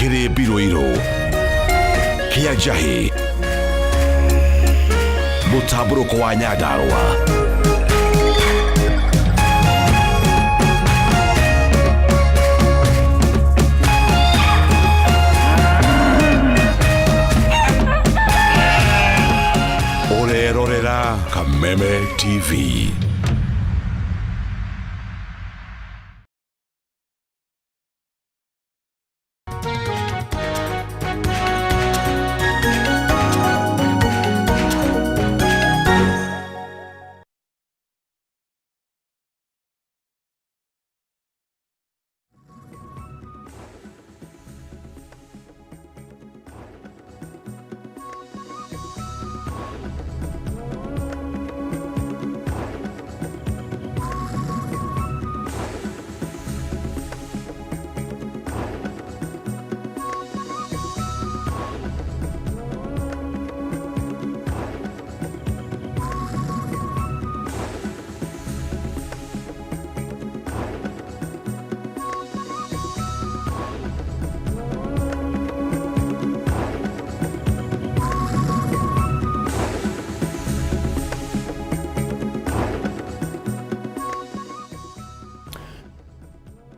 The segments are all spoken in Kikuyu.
Kĩrĩmbi Rũirũ, Kĩa Njahĩ, Mũtambũrũko wa Nyandarũa. Ũrerorera Kameme TV.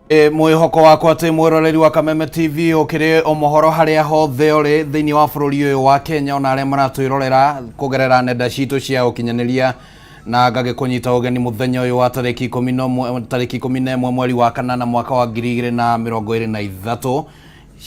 E, mwĩhoko wakwa atĩ mwĩroreri wa Kameme TV ũkĩrĩ o mohoro harĩa hothe ũrĩ thĩinĩ wa bũrũri ũyũ wa Kenya ona arĩa maratwĩrorera kũgerera nenda citũ cia ũkinyanĩria na ngagĩkũnyita ũgeni mũthenya ũyũ wa tarĩki 11 tarĩki 11 mweri wa kanana mwaka wa 2023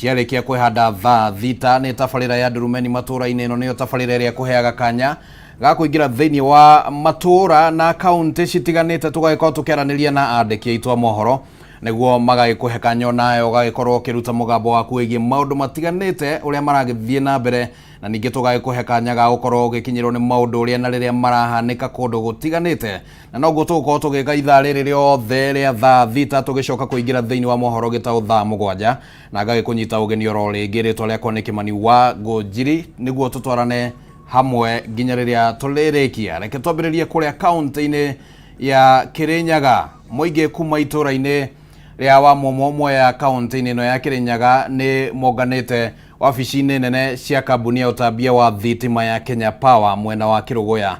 ciarĩkia kwĩhanda thaa thita. Nĩ tabarĩra ya Ndurumeni matũũra-inĩ. Ĩno nĩyo tabarĩra ĩrĩa ĩkũheaga kanya ga kũingĩra thĩinĩ wa matũũra na kaũntĩ citiganĩte, tũgagĩkorwo tũkĩaranĩria na andĩki aitũ a mohoro nĩguo magagĩkũhe kanya onawe ũgagĩkorwo ũkĩruta mũgambo waku wĩgiĩ maũndũ matiganĩte ũrĩa maragĩthiĩ na mbere, na ningĩ tũgagĩkũhe kanya ga gũkorwo ũgĩkinyĩrwo nĩ maũndũ ũrĩa na rĩrĩa marahanĩka kũndũ gũtiganĩte. Na noguo tũgũkorwo tũgĩka ithaa rĩrĩ rĩothe rĩa thaa thita, tũgĩcoka kũingĩra thĩinĩ wa mohoro gĩtaũ thaa mũgwanja, na ngagĩkũnyita ũgeni oro rĩngĩ. Rĩtwa rĩakwa nĩ Kĩmani wa Ngũnjiri, nĩguo tũtwarane hamwe nginya rĩrĩa tũrĩrĩkia. Reke twambĩrĩrie kũrĩa kaũntĩ-inĩ ya Kĩrĩnyaga. Mũingĩ kuma itũũra-inĩ rĩa Wamumu Mwea kaũntĩ-inĩ ĩno ya Kĩrĩnyaga nĩ monganĩte wabici-inĩ nene cia kambuni ya ũtambia wa thitima ya Kenya Power mwena wa Kĩrũgũya,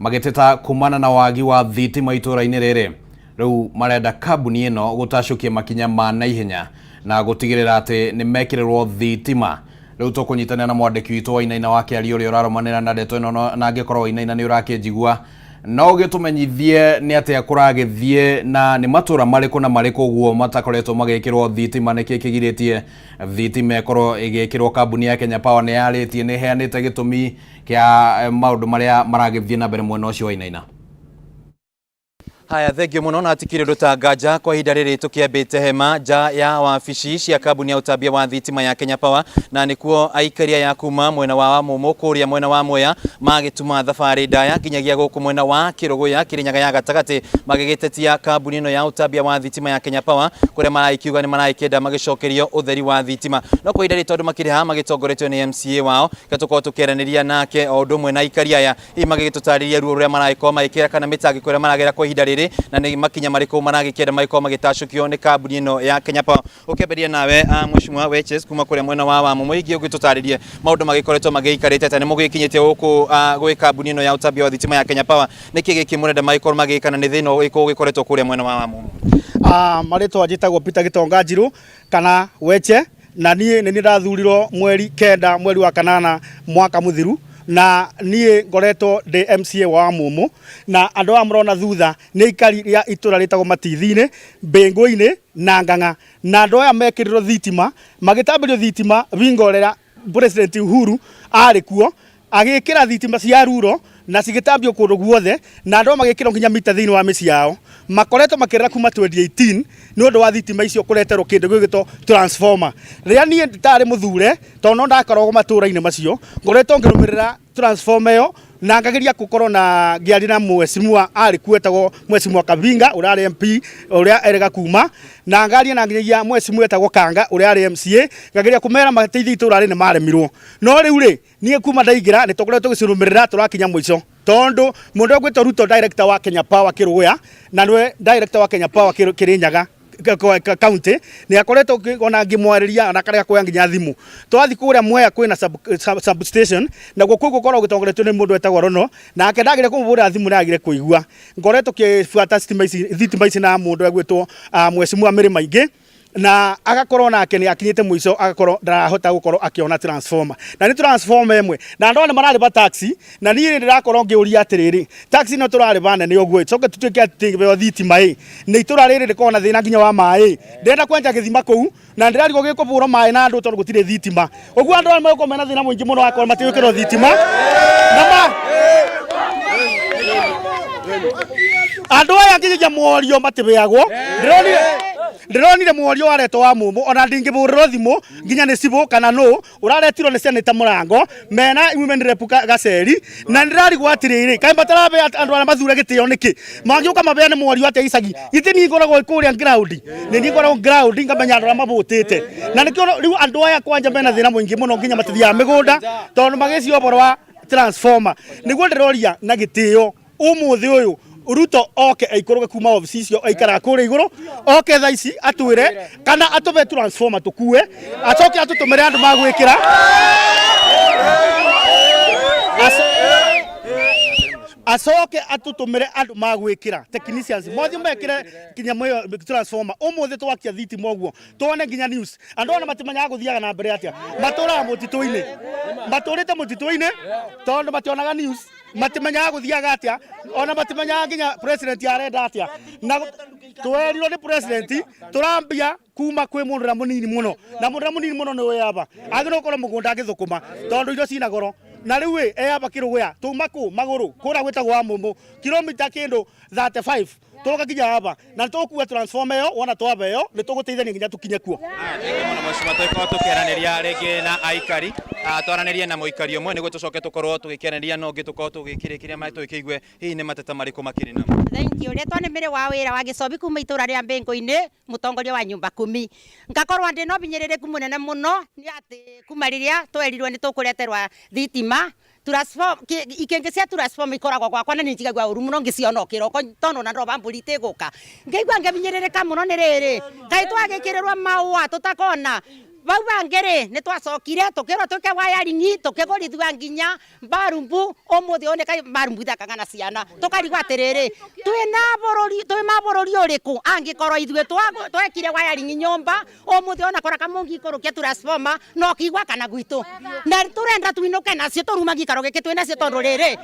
magĩteta kumana na wagi wa thitima itũũra-inĩ rĩrĩ. Rĩu marenda kambuni ĩno gũtacũkia makinya ma naihenya na gũtigĩrĩra atĩ nĩ mekĩrĩrwo thitima. Rĩu tũkũnyitanĩra na mwandĩki witũ Wainaina wa Kĩario ũrĩa ũrarũmanĩra na ndeto ĩno, na angĩkorwo Wainaina nĩ ũrakĩnjigua no ũgĩtũmenyithie nĩ atĩa kũragĩthiĩ na nĩ matũra marĩkũ na marĩkũ ũguo matakoretwo magĩkĩrwo thitima, nĩkĩ kĩgirĩtie thitima ĩkorwo ĩgĩkĩrwo. Kambuni ya Kenya Power nĩ yarĩtie, nĩ ĩheanĩte gĩtũmi kĩa maũndũ marĩa maragĩthiĩ na mbere mwena ũcio, Wainaina. Haya, thengio muno na tikiri undu ta nganja. Kwa ihinda rĩrĩ tũkĩambĩte hema nja ya wabici cia kambuni ya ũtambia wa thitima ya Kenya Power, na nĩkuo aikari aya kuma mwena wa Wamumu kũrĩa mwena wa Mwea magĩtuma thabarĩ ndaya nginyagia gũkũ mwena wa Kĩrũgũya, Kĩrĩnyaga ya gatagatĩ, magĩgĩtetia kambuni ĩno ya ũtambia wa thitima ya Kenya Power, kũrĩa maragĩkiuga nĩ maragĩkĩenda magĩcokerio ũtheri wa thitima. No kwa ihinda rĩrĩ tondũ makĩrĩ haha magĩtongoretio nĩ MCA wao, reke tũkorwo tũkĩaranĩria nake o ũndũ ũmwe na aikari aya, hihi magĩgĩtũtarĩria ruo rũrĩa maragĩkorwo magĩkĩra kana mĩtangĩko ĩrĩa maragera kwa ihinda rĩrĩ, na nĩ makinya marĩkũ maragĩkĩenda magĩkorwo magĩtacũkio nĩ kambuni ĩno ya Kenya Power. Ũkĩambĩrĩria nawe, Mheshimiwa Weches kuma kũrĩa mwena wa Wamumu, ingĩ ũgĩtũtarĩrie maũndũ magĩkoretwo magĩikarĩte atĩa, nĩ mũgĩkinyĩtie gũkũ gwĩ kambuni ĩno ya ũtambia wa thitima ya Kenya Power, nĩkĩ gĩkĩ mũrenda magĩkorwo magĩka na nĩ thĩna ũrĩkũ ũgĩkoretwo kũrĩa mwena wa Wamumu? Marĩtwa njĩtagwo Peter Gĩtonga Njirũ kana Weche, na niĩ nĩ niĩ ndathurirwo mweri 9 mweri wa kanana mwaka mũthiru, na niĩ ngoretwo ndĩ MCA wa Wamumu, na andũ aya mũrona thutha nĩ aikari rĩa itũra rĩtagwo Matithinĩ, Mbĩngũ-inĩ na Ngang'a, na andũ aya mekĩrirwo thitima, magĩtambĩrio thitima bingo rĩrĩa President Uhuru arĩ kuo, agĩkĩra thitima cia ruro na cigĩtambio kũndũ guothe, na andũ magĩkĩrwo nginya mita thĩinĩ wa mĩciĩ yao. Makoretwo makĩrĩra kuma 2018 nĩ ũndũ wa thitima icio kũreterwo kĩndũ gĩgwĩtwo transformer. Rĩrĩa niĩ itarĩ mũthure, tondũ no ndakoragwo matũra-inĩ macio, ngoretwo ngĩrũmĩrĩra transformer ĩyo na ngageria gũkorwo na ngĩaria na mheshimiwa arĩ kuo etagwo Mheshimiwa Kavinga ũrĩa arĩ MP ũrĩa erĩga kuma, na ngaria na nginyagia mheshimiwa etagwo Kanga ũrĩa arĩ MCA, ngageria kũmera mateithie itũra rĩ nĩ maremirwo. No rĩu rĩ, niĩ kuma ndaingĩra nĩ tũkoretwo tũgĩcirũmĩrĩra, tũrakinya mũico, tondũ mũndũ ũgwĩtwo Ruto, director wa Kenya Power Kĩrũgũya, na nĩwe director wa Kenya Power Kĩrĩnyaga. County nĩ akoretwo ona ngĩmwarĩria na karĩa kuoya nginya thimũ. Twathi kũrĩa Mwea kwĩna substation, naguo kũu gũkoragwo gũtongoretio nĩ mũndũ wetagwo Rono, nake ndagire kũmũhũrĩra thimũ nĩ agire kũigua. Ngoretwo ngĩbuata thitima ici thitima ici na mũndũ egwĩtwo Mheshimiwa Mary Maingĩ, na agakorwo nake nĩ akinyĩte mũico, agakorwo ndarahota gũkorwo akĩona transformer, na nĩ transformer ĩmwe, na andũ aya nĩ mararĩba tax. Na niĩ ndĩrakorwo ngĩũria atĩrĩrĩ, tax ĩno tũrarĩba nene ũguo, coke tũtuĩke atĩ tũtingĩheo thitima ĩ, na itũra rĩrĩ rĩkoragwo na thĩna nginya wa maĩ. Ndĩrenda kwenja gĩthima kũu na ndĩrarigwo gĩkũbũrwo maĩ na andũ tondũ gũtirĩ thitima. Ũguo andũ aya megũkorwo mena thĩna mũingĩ mũno wakorwo matigwĩkĩrwo thitima na ma andũ aya nginyagia mworio matibĩagwo. Ndĩronire mworio waretwo wa mũmũ, ona ndingĩbũrĩrwo thimũ nginya nĩ cibũ kana nũ ũraretirwo nĩ Senator Mũrango mena women rep Gaceri, na ndĩrarigwo atĩrĩrĩ, kaĩ matarabe andũ arĩa mathure gĩtĩo nĩkĩ? Mangĩũka mabeane mworio atĩa icagi githĩ? Niĩ ngoragwo kũrĩa ground, nĩ niĩ ngoragwo ground ngamenya andũ arĩa mabũtĩte, na nĩkĩo rĩu andũ aya kwanja mena thĩna mũingĩ mũno, nginya matithiaga mĩgũnda tondũ magĩcio ũhoro wa transformer. Nĩguo ndĩroria na gĩtĩo ũmũthĩ ũyũ, Ruto oke aikũrũke kuma ofici icio aikaraga kũrĩa igũrũ, oke thaa ici atwĩre kana atũbe transformer tũkue, acoke atũtũmĩre andũ magwĩkĩra, acoke atũtũmĩre andũ magwĩkĩra, technicians mothiĩ mekĩre nginya mwe transformer. Ũmũthĩ twakia thitima ũguo tuone nginya news. Andũ ona matimenyaga gũthiaga na mbere atĩa, matũraga mũtitũ-inĩ, matũrĩte mũtitũ-inĩ tondũ mationaga news, matimenyaga gũthiaga atĩa, ona matimenyaga nginya president arenda atĩa. Na twerirwo nĩ president tũrambia kuma kwĩ mũndũ ũrĩa mũnini mũno, na mũndũ ũrĩa mũnini mũno nĩ wĩyaba agĩrĩirwo gũkorwo mũgũnda agĩthũkũma tondũ irio cina goro. Na rĩu ĩ eyaba kĩrũgũya tuma kũ magũrũ kũrĩa gwĩtagwo wa mũmũ, kilomita kĩndũ 35 tũroka nginya haba, na nĩ tũgũkua transformer ĩyo. Wona twaba ĩyo nĩ tũgũteithania nginya tũkinye kuo. Thengiũ mũno mheshimiwa, tũgĩkorwo tũkĩaranĩria rĩngĩ na aikari. Twaranĩrie na mũikari ũmwe nĩguo tũcoke tũkorwo tũgĩkĩaranĩria na ũngĩ, tũkorwo tũgĩkĩrĩkĩria ma tũgĩkĩigue hihi nĩ mateta marĩkũ makĩrĩ namo. Thank you. Rĩtwa nĩ Mĩrĩ wa wĩra wa Gĩcobi kuma itũra rĩa Mbĩngũ-inĩ, mũtongoria wa nyumba kumi. Ngakorwo ndĩ na ũbinyĩrĩrĩku mũnene mũno nĩ atĩ kuma rĩrĩa twerirwo nĩ tũkũreterwa thitima, transform ikĩngĩ cia transform ikoragwo gwakwa, na nĩ njigagua ũru mũno ngĩciona o kĩroko, tondũ ona ndoba mbũri itigũka, ngĩigua ngĩbinyĩrĩrĩka mũno. Nĩ rĩrĩ kaĩ twagĩkĩrĩrwo mahũa tũtakona bau bangĩ rĩ, nĩ twacokire tũkĩrwo twĩke wiring, tũkĩgũrithua nginya mbarumbu. Ũmũthĩ ũyũ nĩ kaĩ mbarumbu ithakaga na ciana? Tũkarigwo atĩrĩrĩ, twĩna bũrũri, twĩ mabũrũri ũrĩkũ angĩkorwo ithuĩ twekire wiring nyũmba? Ũmũthĩ ona kora kamũngikũrũkia transformer no kigwa kana gwitũ, na tũrenda tuinũke nacio, tũruma gĩikaro gĩkĩ twĩ nacio, tondũ rĩrĩ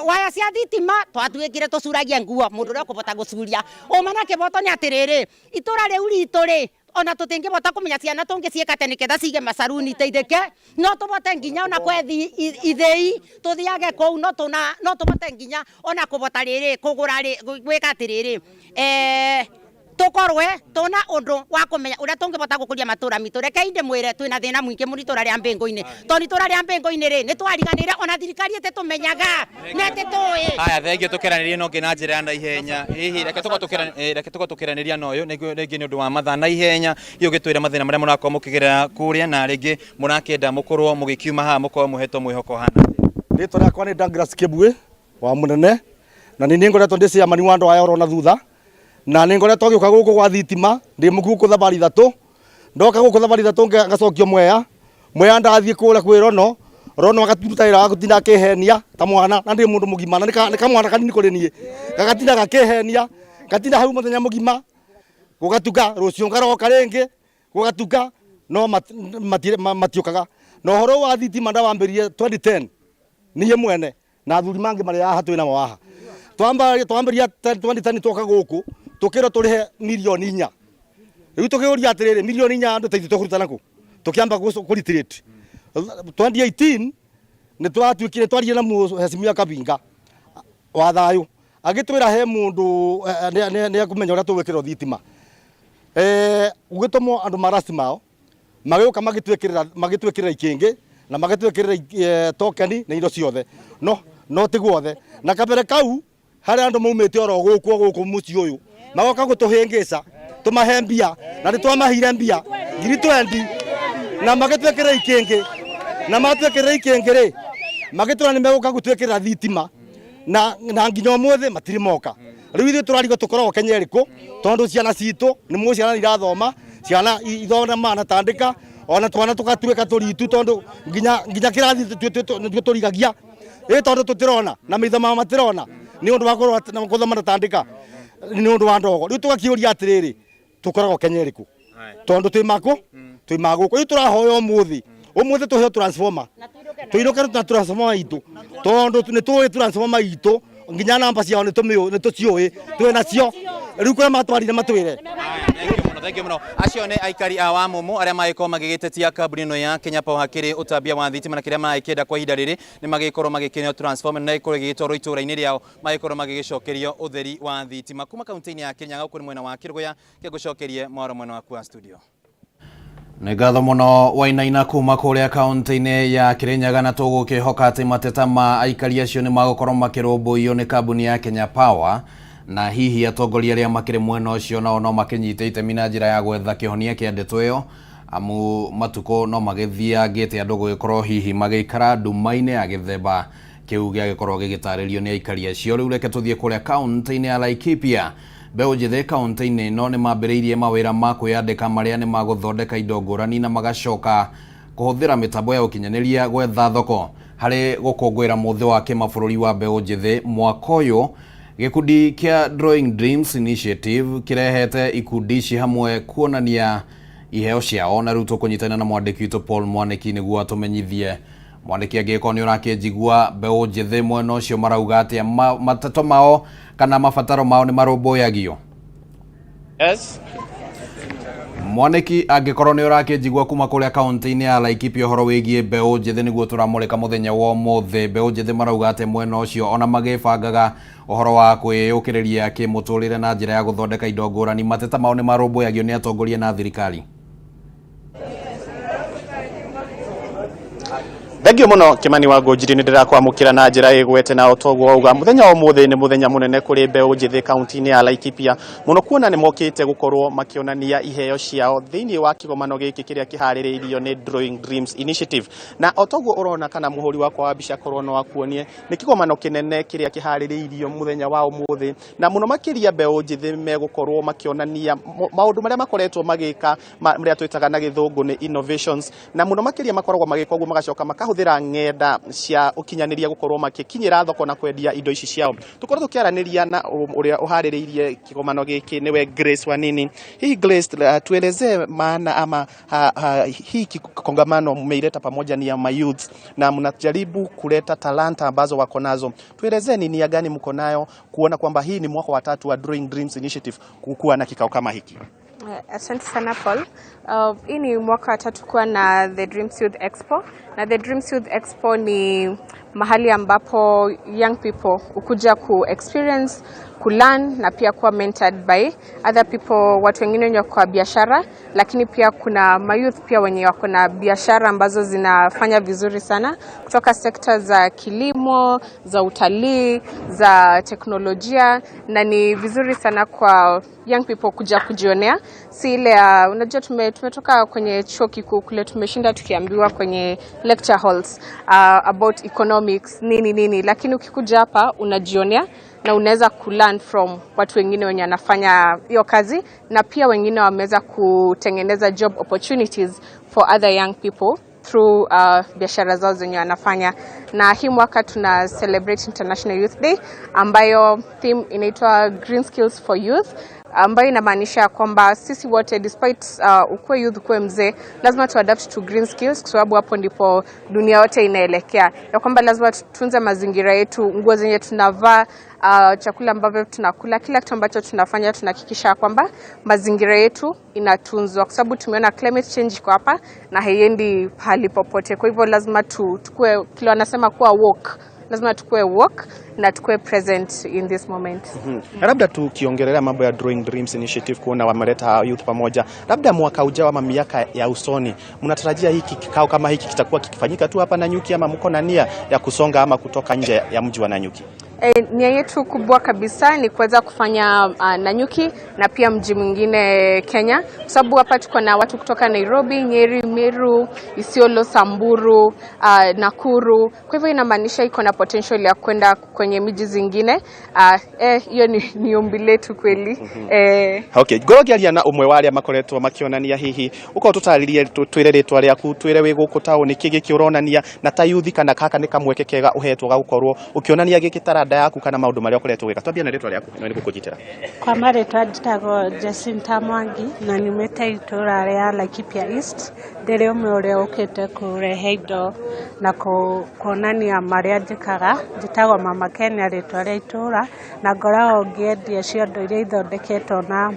waya cia thitima twatuĩkire tũcuragia nguo, mũndũ ũrĩa ũkũbota gũcuria ũma na kĩboto. Nĩ atĩrĩrĩ, itũra rĩu ritũ rĩ, ona tũtingĩbota kũmenya ciana tũngĩciĩka atĩa nĩketha cige macaruni iteithĩke. No tũbote nginya ona kwethi ithĩi tũthiage kũu, no tũna no tũbote nginya ona kũbota rĩrĩ kũgũra rĩ gwĩka atĩrĩrĩ, tũkorwe tũna ũndũ wa kũmenya ũrĩa tũngĩbota gũkũria matũra mitũ. Rekei ndĩmwĩre, twĩna thĩna mũingĩ mũno itũra rĩa Mbĩngũ-inĩ, tondũ itũra rĩa Mbĩngũ-inĩ rĩ, nĩ twariganĩire, ona thirikari ĩtĩtũmenyaga na ĩtĩtũĩ. Haya, thengio. Tũkĩaranĩria na ũngĩ na njĩra ya naihenya hihi. Reke tũkorwo tũkĩaranĩria na ũyũ nĩguo rĩngĩ nĩ ũndũ wa mathaa na ihenya, hihi ũgĩtwĩra mathĩna marĩa mũrakorwo mũkĩgerera kũrĩa, na rĩngĩ mũrakĩenda mũkorwo mũgĩkiuma haha mũkorwo mũhetwo mwĩhoko hana. Rĩtwa rĩakwa nĩ Douglas Kĩbuĩ wa Mũnene, na nĩ niĩ ngoretwo ndĩ chairman wa andũ aya orona thutha, na nĩ ngoretwo ngĩũka gũkũ gwa thitima ndĩ mũkuũ gũkũ thabarĩ ithatũ. Ndoka gũkũ thabarĩ ithatũ ngacokio Mwea. Mwea ndathiĩ kũrĩa kwĩ Rono, Rono agatuta wĩra wa gũtinda akĩhenia ta mwana, na ndĩ mũndũ mũgima na nĩ kamwana kanini kũrĩ niĩ, gagatinda gakĩhenia, ngatinda hau mũthenya mũgima, gũgatuka, rũciũ ngaroka rĩngĩ gũgatuka, no matiũkaga. Na ũhoro ũyũ wa thitima ndawambĩrĩrie 2010 niĩ mwene na athuri mangĩ marĩ haha twĩ nao haha. Twambĩrĩria 2010, twoka gũkũ tũkĩrwo tũrĩhe mirioni 4. Rĩu tũkĩũria atĩrĩrĩ, mirioni 4 andũ ta ithuĩ tũkũruta nakũ? Tũkĩamba kũ retreat. 2018 nĩ twatuĩkire twaririe na mheshimiwa Kabinga wa thayũ, agĩtwĩra he mũndũ nĩ ekũmenya ũrĩa tũgwĩkĩrwo thitima. Gũgĩtũmwo andũ marasti mao, magĩũka magĩtwĩkĩrĩra ikĩngĩ na magĩtwĩkĩrĩra tokeni na indo ciothe, no ti guothe. Na kabere kau harĩ andũ maumĩte oro gũkũ o gũkũ mũciĩ ũyũ, magoka gũtũhĩngĩca tũmahe mbia, na nĩ twamahire mbia 20,000 na magĩtwĩkĩrĩra ikĩngĩ. Na matwĩkĩrĩra ikĩngĩ rĩ, magĩtwĩra nĩ megũka gũtwĩkĩrĩra thitima, na nginya ũmũthĩ matirĩ moka. Riu ithuĩ tũrarigwo tũkoragwo Kenya ĩrĩkũ, tondũ ciana citũ nĩ mũĩ ciana irathoma, ciana ithoma na tandĩka, ona twana tũgatuĩka tũritu, tondũ nginya kĩrathi nĩtuo tũrigagia, ĩ tondũ tũtirona na maitho mao matirona nĩ ũndũ wa gũthoma na tandĩka nĩ ũndũ wa ndogo. Rĩu tũgakĩũria atĩrĩrĩ, tũkoragwo Kenya ĩrĩkũ? Tondũ twĩ makũ twĩ magũkũ. Rĩu tũrahoya ũmũthĩ ũmũthĩ tũheo transformer, tũinũke na transformer itũ, tondũ nĩ tũĩ transformer itũ nginya namba ciao nĩ tũciũĩ, twĩ nacio. Rĩu kũrĩa matwarire matwĩre. Thank you muno. Acio nĩ aikari a Wamumu arĩa magĩkorwo magĩgĩtetia kambuni ĩno ya Kenya Power hakĩrĩ ũtambia wa thitima, na kĩrĩa maragĩkĩenda kwa ihinda rĩrĩ nĩ magĩkorwo magĩkĩneo transformer na ĩkorwo ĩgĩgĩtwarwo itũũra-inĩ rĩao, magĩkorwo magĩgĩcokerio ũtheri wa thitima. Kuma kaunti-inĩ ya Kirinyaga gũkũ nĩ mwena wa Kĩrũgũya, kĩngũcokerie mwaro mwena waku wa studio. Nĩ ngatho mũno Wainaina kuma kũrĩa kaunti-inĩ ya Kirinyaga, na tũgũkĩhoka atĩ mateta ma aikari acio nĩ magũkorwo makĩrũmbũiyo nĩ kambuni ya Kenya Power, na hihi atongoria arĩa makĩrĩ mwena ũcio nao no makĩnyite itemi na njĩra ya gwetha kĩhonia kĩa ndeto ĩyo, amu matukũ no magĩthiangĩte andũ gũgĩkorwo hihi magĩikara nduma-inĩ ya gĩthemba kĩu gĩagĩkorwo gĩgĩtarĩrio nĩ aikari acio. Rĩu reke tũthiĩ kũrĩa kaunti-inĩ ya Laikipia. Mbeũ njĩthĩ kaunti-inĩ ĩno nĩ mambĩrĩirie mawĩra ma kwĩyandĩka marĩa nĩ magũthondeka indo ngũrani na magacoka kũhũthĩra mĩtambo ya ũkinyanĩria gwetha thoko harĩ gũkũngũĩra mũthĩ wa kĩmabũrũri wa mbeũ njĩthĩ mwaka ũyũ. Gĩkundi kĩa Drawing Dreams Initiative kĩrehete ikundi ici hamwe kuonania iheo ciao, na rĩu tũkũnyitana na mwandĩki witũ Paul Mwanĩki nĩguo atũmenyithie. Mwandĩki, angĩgĩkorwo nĩ ũrakĩnjigua, mbeũ njĩthĩ mwena ũcio marauga atĩa? Mateto mao kana mabataro mao nĩ marũmbũyagio? Yes. Mwanĩki, angĩkorwo nĩ ũrakĩnjigua kuma kũrĩa kaunti-inĩ ya Laikipia, ũhoro wĩgiĩ mbeũ njĩthĩ nĩguo tũramũrĩka mũthenya wa ũmũthĩ. Mbeũ njĩthĩ marauga atĩ mwena ũcio ona magĩbangaga ũhoro wa kwĩyũkĩrĩria kĩmũtũrĩre na njĩra ya gũthondeka indo ngũrani, mateta mao nĩ marũmbũyagio nĩ atongoria na thirikari? Thengio muno Kimani wa Ngũnjiri, nĩ ndĩrakwamũkĩra na njĩra ĩgwete na otoguo wauga mũthenya wa ũmũthĩ nĩ mũthenya mũnene kũrĩ mbeũ njĩthĩ kaunti-inĩ ya Laikipia mũno, kuona nĩ mokĩte gũkorwo makĩonania iheo ciao thĩinĩ wa kĩgomano gĩkĩ kĩrĩa kĩharĩrĩirio nĩ Drawing Dreams Initiative. Na otoguo ũrona kana mũhũri wakwa wa mbica korwo no akuonie, nĩ kĩgomano kĩnene kĩrĩa kĩharĩrĩirio mũthenya wa ũmũthĩ, na mũno makĩria mbeũ njĩthĩ megũkorwo makĩonania maũndũ marĩa makoretwo magĩka marĩa twĩtaga na gĩthũngũ nĩ innovations, na mũno makĩria makoragwo magĩka ũguo magacoka makahũthĩra ng'enda cia ũkinyanĩria gũkorwo makĩkinyĩra thoko na kwendia indo ici ciao. Tũkorwo tũkĩaranĩria na ũrĩa ũharĩrĩirie kĩgomano gĩkĩ nĩwe Grace Wanini. Hihi Grace, tuelezee maana ama hii kongamano mmeileta pamoja ni ya mayouths na mnajaribu kuleta talanta ambazo wako nazo. Tuelezee ni nia gani mko nayo kuona kwamba hii ni mwaka wa tatu wa Drawing Dreams Initiative kukuwa na kikao kama hiki? Asante sana Paul. Hii ni mwaka wa tatu kuwa na The Dreams Youth Expo, na The Dreams Youth Expo ni mahali ambapo young people ukuja ku experience, ku learn na pia kuwa mentored by other people, watu wengine wenye wako kwa biashara, lakini pia kuna mayouth pia wenye wako na biashara ambazo zinafanya vizuri sana kutoka sekta za kilimo, za utalii, za teknolojia, na ni vizuri sana kwa young people kuja kujionea, si ile ya unajua tumetoka kwenye chuo kikuu kule, tumeshinda tukiambiwa kwenye lecture halls about economics nini nini, lakini ukikuja hapa unajionea na unaweza kulearn from watu wengine wenye wanafanya hiyo kazi, na pia wengine wameweza kutengeneza job opportunities for other young people through biashara zao zenye wanafanya. Na hii mwaka tuna celebrate International Youth Day ambayo theme inaitwa Green Skills for Youth, ambayo inamaanisha kwamba sisi wote despite ukuwe youth ukuwe mzee, lazima tu adapt to green skills, kwa sababu hapo ndipo dunia yote inaelekea, ya kwamba lazima tutunze mazingira yetu, nguo zenye tunavaa, chakula ambavyo tunakula, kila kitu ambacho tunafanya tunahakikisha kwamba mazingira yetu inatunzwa, kwa sababu tumeona climate change iko hapa na haiendi pahali popote. Kwa hivyo lazima tukue, kile wanasema kuwa woke, lazima tukue woke na tukue present in this moment. Na labda tukiongelea mambo ya Drawing Dreams Initiative, kuona wameleta youth pamoja, labda mwaka ujao ama miaka ya usoni, mnatarajia hiki kikao kama hiki kitakuwa kikifanyika tu hapa Nanyuki ama mko na nia ya kusonga ama kutoka nje ya mji wa Nanyuki? Nia yetu kubwa kabisa ni kuweza kufanya Nanyuki na pia mji mwingine Kenya, kwa sababu hapa tuko na watu kutoka Nairobi, Nyeri, Meru, Isiolo, Samburu, Nakuru. Kwa hivyo inamaanisha iko na potential ya kwenda kwenye miji zingine. Hiyo ni ombi letu kweli. Okay, ngorwo ngĩaria na ũmwe wa arĩa makoretwo makĩonania, hihi ũkorwo tũtarĩrie, twĩre rĩtwa rĩaku, twĩre wĩ gũkũ taũni kĩ gĩkĩ ũronania na ta yuthi, kana kaka nĩ kamweke kega ũhetwo ga gũkorwo ũkĩonania gĩkĩ taranda yaku kana maũndũ marĩa ũkoretwo ũgĩka. Twambie na rĩtwa rĩaku na nĩ gũkũnyitĩra. Kwa marĩtwa njĩtagwo Jacinta Mwangi na nyumĩte itũra rĩa Laikipia East. Ndĩrĩ ũmwe ũrĩa ũkĩte kũrehe indo na kuonania marĩa njĩkaga. Njĩtagwo Mama Kenya rĩtwa rĩa itũra, na ngoragwo ngĩendia ciondo iria ithondeketwo na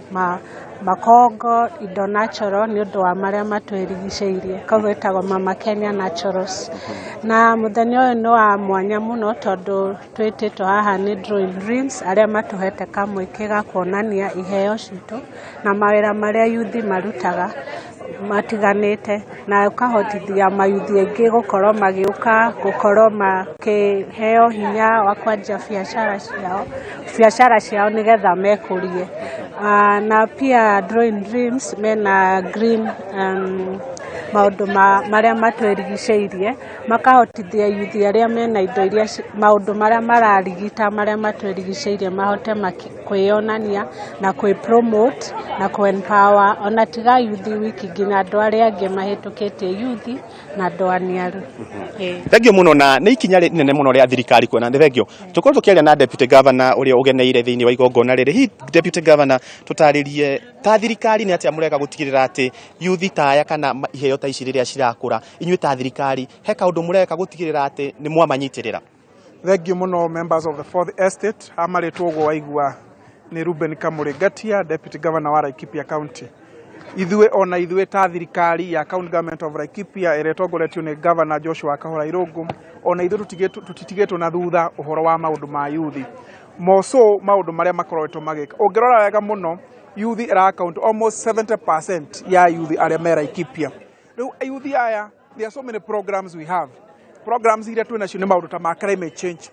makongo, indo natural nĩ ũndũ wa marĩa matwĩrigicĩirie, koguo ĩtagwo Mama Kenya Naturals. Na mũthenya ũyũ nĩ wa mwanya mũno tondũ twĩtĩtwo haha nĩ Drawing Dreams, arĩa matũhete kamweke ga kuonania iheo citũ na mawĩra marĩa yuthi marutaga matiganĩte, na ũkahotithia mayuthi aingĩ gũkorwo magĩũka gũkorwo makĩheo hinya wa kwanjia biacara ciao nĩgetha mekũrie. Na pia Drawing Dreams mena green maũndũ marĩa matwĩrigicĩirie, makahotithia yuthi arĩa mena indo iria maũndũ marĩa mararigita marĩa matwĩrigicĩirie mahote kwĩyonania na kwĩ promote na kũ empower, ona tiga yuthi wiki, nginya andũ arĩa angĩ mahĩtũkĩtie yuthi na andũ aniaru. Thengio mũno, na nĩ ikinya rĩnene mũno rĩa thirikari kuona nĩ thengio tũkorwo tũkĩaria na deputy governor ũrĩa ũgeneire thĩinĩ wa igongona rĩrĩ. Hihi deputy governor, tũtarĩrie ta thirikari nĩ atĩa mũreka gũtigĩrĩra atĩ yuthi ta aya kana iheo ta ici rĩrĩa cirakũra, inyuĩ ta thirikari he kaũndũ mũreka gũtigĩrĩra atĩ nĩ mwamanyitĩrĩra? Thank you mũno, members of the fourth estate. Amarĩtwo ũguo waigua nĩ Ruben Kamuri Ngatia, deputy governor wa Laikipia County. Ithuĩ ona ithuĩ ta thirikari ya county government of Laikipia ĩrĩa ĩtongoretio nĩ governor Joshua Kahora Irũngũ, ona ithuĩ tũtitigĩtwo na thutha ũhoro wa maũndũ ma yuthi, moso maũndũ marĩa makoretwo magĩka. Ũngĩrora wega mũno, yuthi ĩra account almost 70% ya yuthi arĩa me Laikipia. Rĩu yuthi aya, there are so many programs we have. Programs iria twĩ nacio nĩ maũndũ ta ma climate change,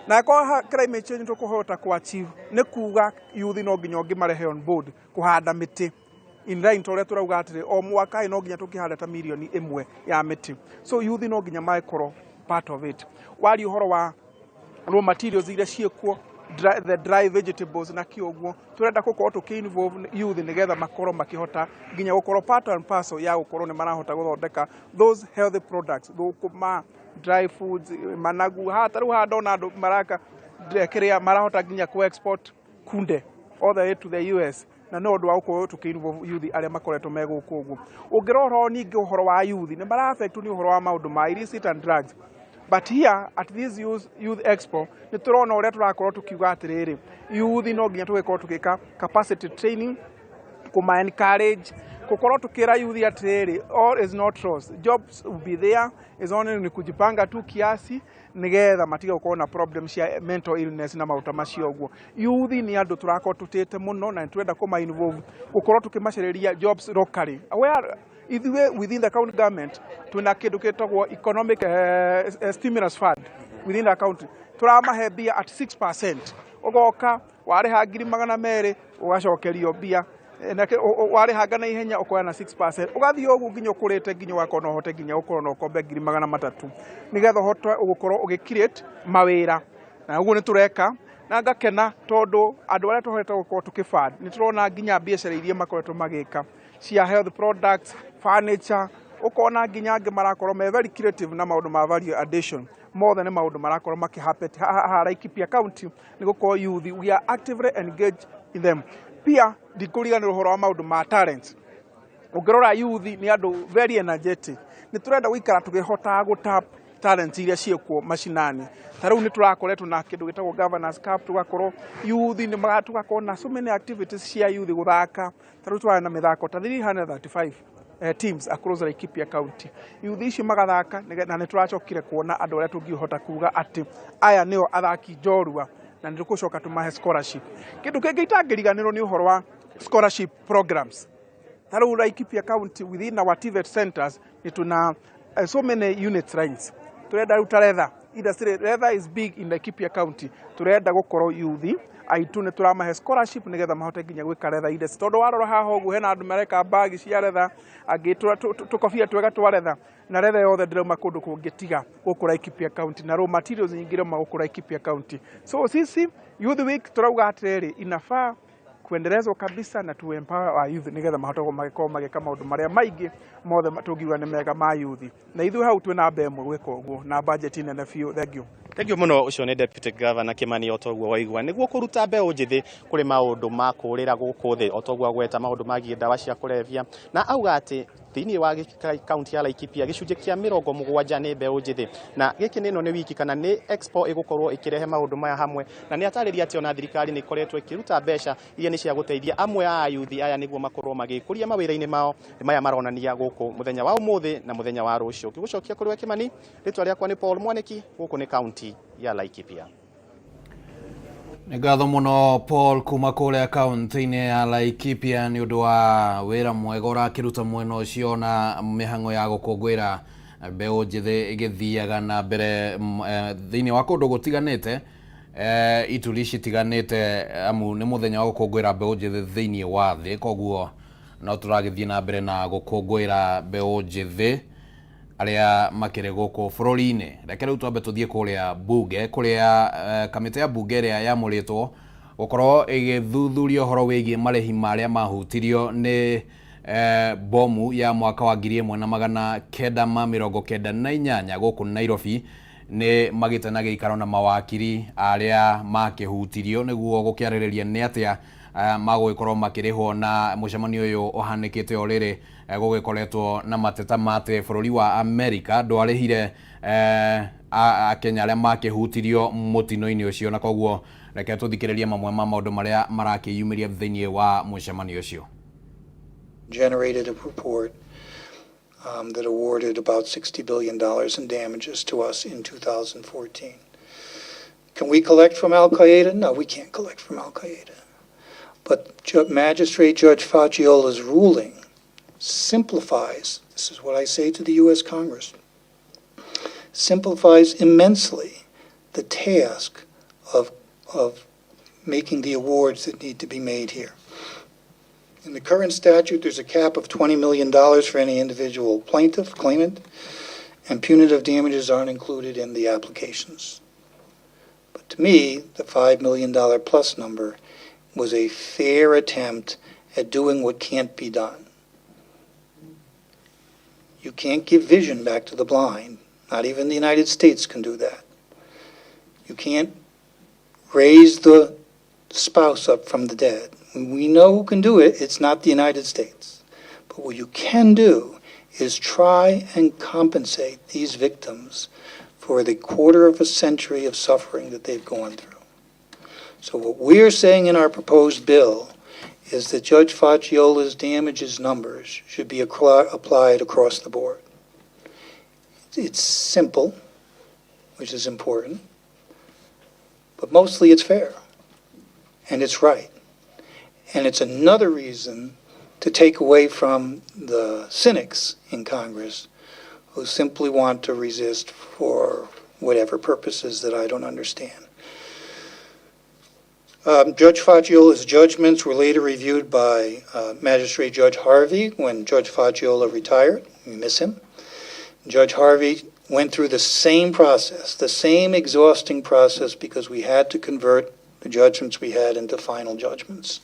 na akorwo climate change tũkũhota ku achieve nĩ kuga yuthi no nginya ũngĩmarehe on board kũhanda mĩtĩ in line ta ũrĩa tũrauga atĩrĩ o mwaka ĩ no nginya tũkĩhanda ta mirioni 1 ya mĩtĩ. So yuthi no nginya makorwo part of it. Waria ũhoro wa raw materials iria ciĩkuo, the dry vegetables na kĩ ũguo, tũrenda gũkorwo tũkĩ involve youth nĩgetha makorwo makĩhota nginya gũkorwo part and parcel ya gũkorwo nĩ marahota gũthondeka those healthy products, thũkũma, dry foods, managu. Haha ta rĩu haha ndona andũ maraka kĩrĩa marahota nginya ku export kunde all the way to the US, na nĩ ũndũ wa gũkorwo tũkĩ involve youth arĩa makoretwo me gũkũ ũguo. Ũngĩrora ningĩ ũhoro wa youth, nĩ mara affect nĩ ũhoro wa maũndũ ma illicit and drugs, but here at this youth expo nĩ tũrona ũrĩa tũrakorwo tũkiuga atĩrĩrĩ, youth no nginya tũgĩkorwo tũgĩka capacity training, kuma encourage, gũkorwo tukĩra youth atĩrĩrĩ, all is not lost, jobs will be there, is only ni kujipanga tu kiasi nigetha matige gũkorwo na problem cia mental illness na maũndũ ta macio ũguo. Youth nĩ andũ tũrakorwo tũtĩte mũno na nĩ tũrenda kũma involve gũkorwo tũkĩmacarĩria jobs locally, where ithuĩ within the county government twĩna kĩndũ gĩtagwo economic stimulus fund within the county. Tũramahe mbia at 6%, ũgoka warĩha 200,000 ũgacokerio mbia. Warĩhanga na ihenya ũkoya na 6%, ũgathiĩ ũguo nginya ũkũrĩte nginya ũgakorwo no ũhote nginya gũkorwo na ũkombe 300,000 nĩgetha ũhote gũkorwo ũgĩ create mawĩra. Na ũguo nĩ tũreka na ngakena tondũ andũ arĩa tũhotete gũkorwo tũkĩ fund nĩ tũrona nginya biacara iria makoretwo magĩka cia health products, furniture, ũkona nginya angĩ marakorwo me very creative na maũndũ ma value addition. Mothe nĩ maũndũ marakorwo makĩ happen haha Laikipia County nĩ gũkorwo youth we are actively engaged in them. Pia ndikũriganĩrwo ũhoro wa maũndũ ma talents. Ũngĩrora youth nĩ andũ very energetic. Nĩ tũrenda gũikara tũkĩhotaga gũtap talents iria ciĩkuo macinani. Ta rĩu nĩ tũrakoretwo na kĩndũ gĩtagwo Governors Cup, tũgakorwo youth nĩ tũgakorwo na so many activities cia youth gũthaka. Ta rĩu tũrarĩ na mĩthako ta 335 teams across Laikipia County, youth icio magathaka, na nĩ tũracokire kuona andũ arĩa tũngĩhota kuga atĩ aya nĩo athaki njorua na nĩ tũgũcoka tũmahe scholarship. Kĩndũ kĩngĩ itangĩriganĩrwo nĩ ũhoro wa scholarship programs. Ta rĩu Laikipia County, within our TVET centers, nĩ tuna so many unit lines. Tũrenda rĩu taretha Industry leather is big in Laikipia County. Turenda gukorwo youth aitu nĩ tũramahe scholarship nĩgetha mahote nginya gwĩka leather industry, tondũ warora haha ũguo hena andũ mareka bagi cia leather, angĩ tũkobia twega twa leather, na leather yothe ndĩrauma kũndũ kũngĩ tiga gũkũ Laikipia County, na raw materials nyingĩ irauma gũkũ Laikipia County. So sisi Youth Week turauga atĩrĩrĩ, inafaa kuendelezwa kabisa na tu empower our youth nigetha mahote magĩkorwo magĩka maũndũ marĩa maingĩ mothe tũngiuga nĩ mega ma youth, na ithuĩ hau twĩ namba ĩmwe gwĩka ũguo na budget nene biũ. Thank you. Thank you muno. Ucio ni Deputy Governor Kimani, otoguo waigua niguo kuruta mbeũ njĩthĩ kũrĩ maũndũ ma kũrĩra gũkũ thĩ, otoguo agweta maũndũ magiĩ ndawa cia kũrebia, na auga atĩ thĩinĩ wa kaunti ya Laikipia gĩcunjĩ kĩa 70 nĩ mbeũ njĩthĩ, na gĩkĩ nĩ ĩno nĩ wiki kana nĩ expo ĩgũkorwo ĩkĩrehe maũndũ maya hamwe, na nĩ atarĩria atĩ ona thirikari nĩ ĩkoretwo ĩkĩruta mbeca iria nĩ cia gũteithia amwe a ayuthi aya nĩguo makorwo magĩkũria mawĩra-inĩ mao maya maronania gũkũ mũthenya wa ũmũthĩ na mũthenya wa rũciũ. Ngĩgũcokia kũrĩ we Kimani, rĩtwa rĩakwa nĩ Paul Mwaniki, gũkũ nĩ kaunti ya Laikipia. Nĩ ngatho mũno Paul kuma kũrĩa kaunti-inĩ ya Laikipia nĩ ũndũ wa wĩra mwega ũrakĩruta mwena ũcio, na mĩhang'o ya gũkũngũĩra mbeũ njĩthĩ ĩgĩthiaga na mbere thĩinĩ wa kũndũ gũtiganĩte, ituri citiganĩte, amu nĩ mũthenya wa gũkũngũĩra mbeũ njĩthĩ thĩinĩ wa thĩ. Koguo no tũragĩthiĩ na mbere na gũkũngũĩra mbeũ njĩthĩ arĩa makĩrĩ gũkũ bũrũri-inĩ. Reke rĩu twambe tũthiĩ kũrĩa bunge, kũrĩa kamĩtĩ ya bunge ĩrĩa yamũrĩtwo gũkorwo ĩgĩthuthuria ũhoro wĩgiĩ marĩhi marĩa mahutirio nĩ bomu ya mwaka wa 1998 gũkũ Nairobi nĩ magĩte na gĩikaro na mawakiri arĩa makĩhutirio nĩguo gũkĩarĩrĩria nĩ atĩa magũgĩkorwo makĩrĩhwo, na mũcemanio ũyũ ũhanĩkĩte o rĩrĩ gũgĩkoretwo na mateta ma atĩ bũrũri wa Amerika ndwarĩhire Akenya arĩa makĩhutirio mũtino-inĩ ũcio, na koguo reke tũthikĩrĩrie mamwe ma maũndũ marĩa marakĩyumĩria thĩinĩ wa mũcemanio ũcio. Generated a report that awarded about $60 billion in damages to us in 2014. Can we collect from Al Qaeda? No, we can't collect from Al Qaeda. But Magistrate Judge Facciola's ruling simplifies, this is what I say to the U.S. Congress, simplifies immensely the task of making the awards that need to be made here. In the current statute, there's a cap of $20 million for any individual plaintiff, claimant, and punitive damages aren't included in the applications. But to me, the $5 million plus number was a fair attempt at doing what can't be done. You can't give vision back to the blind. Not even the United States can do that. You can't raise the spouse up from the dead. We know who can do it. It's not the United States. But what you can do is try and compensate these victims for the quarter of a century of suffering that they've gone through. So what we're saying in our proposed bill is that Judge Facciola's damages numbers should be applied across the board. It's simple, which is important, but mostly it's fair, and it's right. And it's another reason to take away from the cynics in Congress who simply want to resist for whatever purposes that I don't understand. Judge Facciola's judgments were later reviewed by Magistrate Judge Harvey when Judge Facciola retired. We miss him. Judge Harvey went through the same process, the same exhausting process, because we had to convert the judgments we had into final judgments.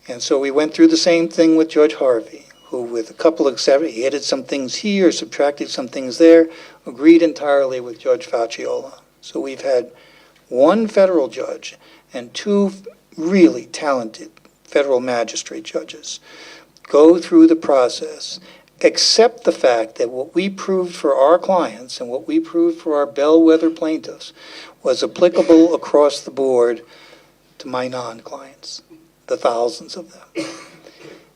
And so we went through the same thing with Judge Harvey, who, with a couple of exceptions, he added some things here, subtracted some things there, agreed entirely with Judge Facciola. So we've had one federal judge and two really talented federal magistrate judges go through the process, accept the fact that what we proved for our clients and what we proved for our bellwether plaintiffs was applicable across the board to my non-clients, the thousands of them.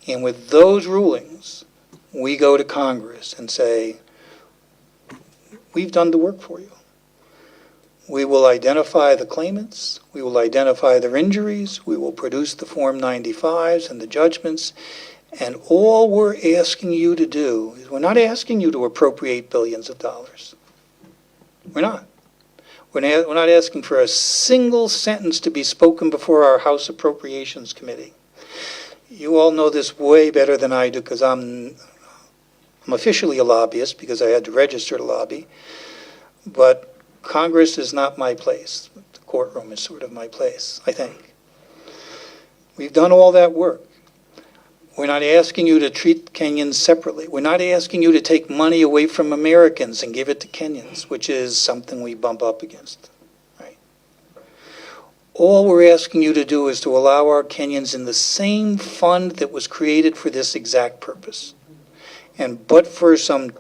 And with those rulings, we go to Congress and say, we've done the work for you. We will identify the claimants, we will identify their injuries, we will produce the Form 95s and the judgments, and all we're asking you to do is we're not asking you to appropriate billions of dollars. We're not. We're not asking for a single sentence to be spoken before our House Appropriations Committee. You all know this way better than I do because I'm officially a lobbyist because I had to register to lobby. But Congress is not my place. The courtroom is sort of my place, I think. We've done all that work. We're not asking you to treat Kenyans separately. We're not asking you to take money away from Americans and give it to Kenyans, which is something we bump up against. Right? All we're asking you to do is to allow our Kenyans in the same fund that was created for this exact purpose. And but for some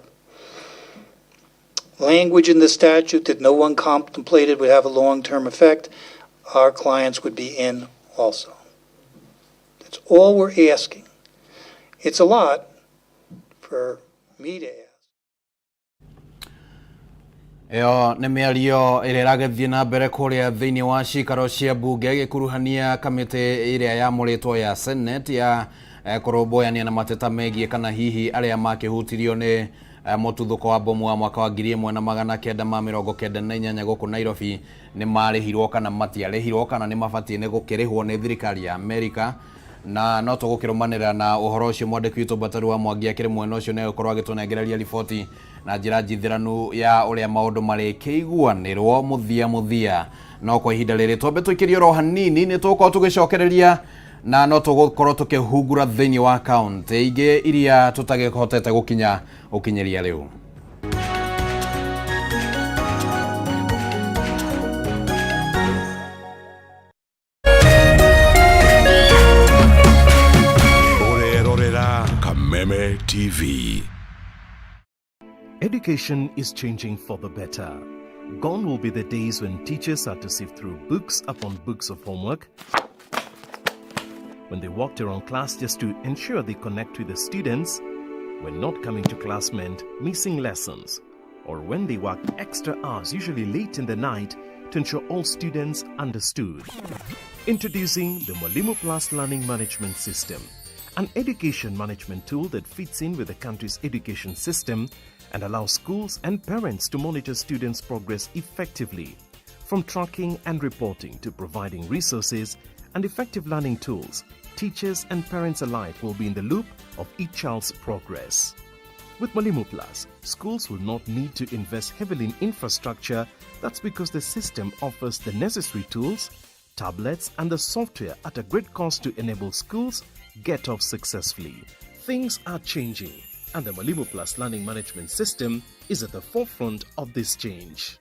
language in the statute that no one contemplated would have a long-term effect, our clients would be in also. That's all we're asking. It's a lot for me to ask. Ĩyo nĩ mĩario ĩrĩa ĩragĩthiĩ na mbere kũrĩa thĩinĩ wa cikaro cia mbunge ĩgĩkuruhania kamĩtĩ ĩrĩa yamũrĩtwo ya Senate ya kũrũmbũyania na mateta megiĩ kana hihi arĩa makĩhutirio nĩ mũtuthũko wa bomu wa mwaka wa 1998 gũkũ Nairobi nĩ marĩhirwo kana matiarĩhirwo kana nĩ mabatiĩ nĩ gũkĩrĩhwo nĩ thirikari ya Amerika. Na no tũgũkĩrũmanĩrĩra na ũhoro ũcio mwandĩki witũ Mbataru wa Mwangi akĩrĩ mwena ũcio nĩ egũkorwo agĩtũnengereria riboti na njĩra njithĩranu ya ũrĩa maũndũ marĩkĩiguanĩrwo mũthia mũthia. No kwa ihinda rĩrĩ twambe tũikĩrie oro hanini nĩ tũgũkorwo tũgĩcokereria na no tũgũkorwo tũkĩhungura thĩinĩ wa kaũntĩ ingĩ iria tũtagĩhotete gũkinya gũkinyĩria rĩu. Kameme TV. Education is changing for the better. Gone will be the days when teachers had to sift through books upon books of homework, when they walked around class just to ensure they connect with the students, when not coming to class meant missing lessons, or when they worked extra hours, usually late in the night, to ensure all students understood. Introducing the Mwalimu Plus Learning Management System, an education management tool that fits in with the country's education system and allows schools and parents to monitor students' progress effectively. From tracking and reporting to providing resources and effective learning tools, teachers and parents alike will be in the loop of each child's progress. With Mwalimu Plus, schools will not need to invest heavily in infrastructure. That's because the system offers the necessary tools, tablets, and the software at a great cost to enable schools get off successfully. Things are changing, and the Mwalimu Plus Learning Management System is at the forefront of this change.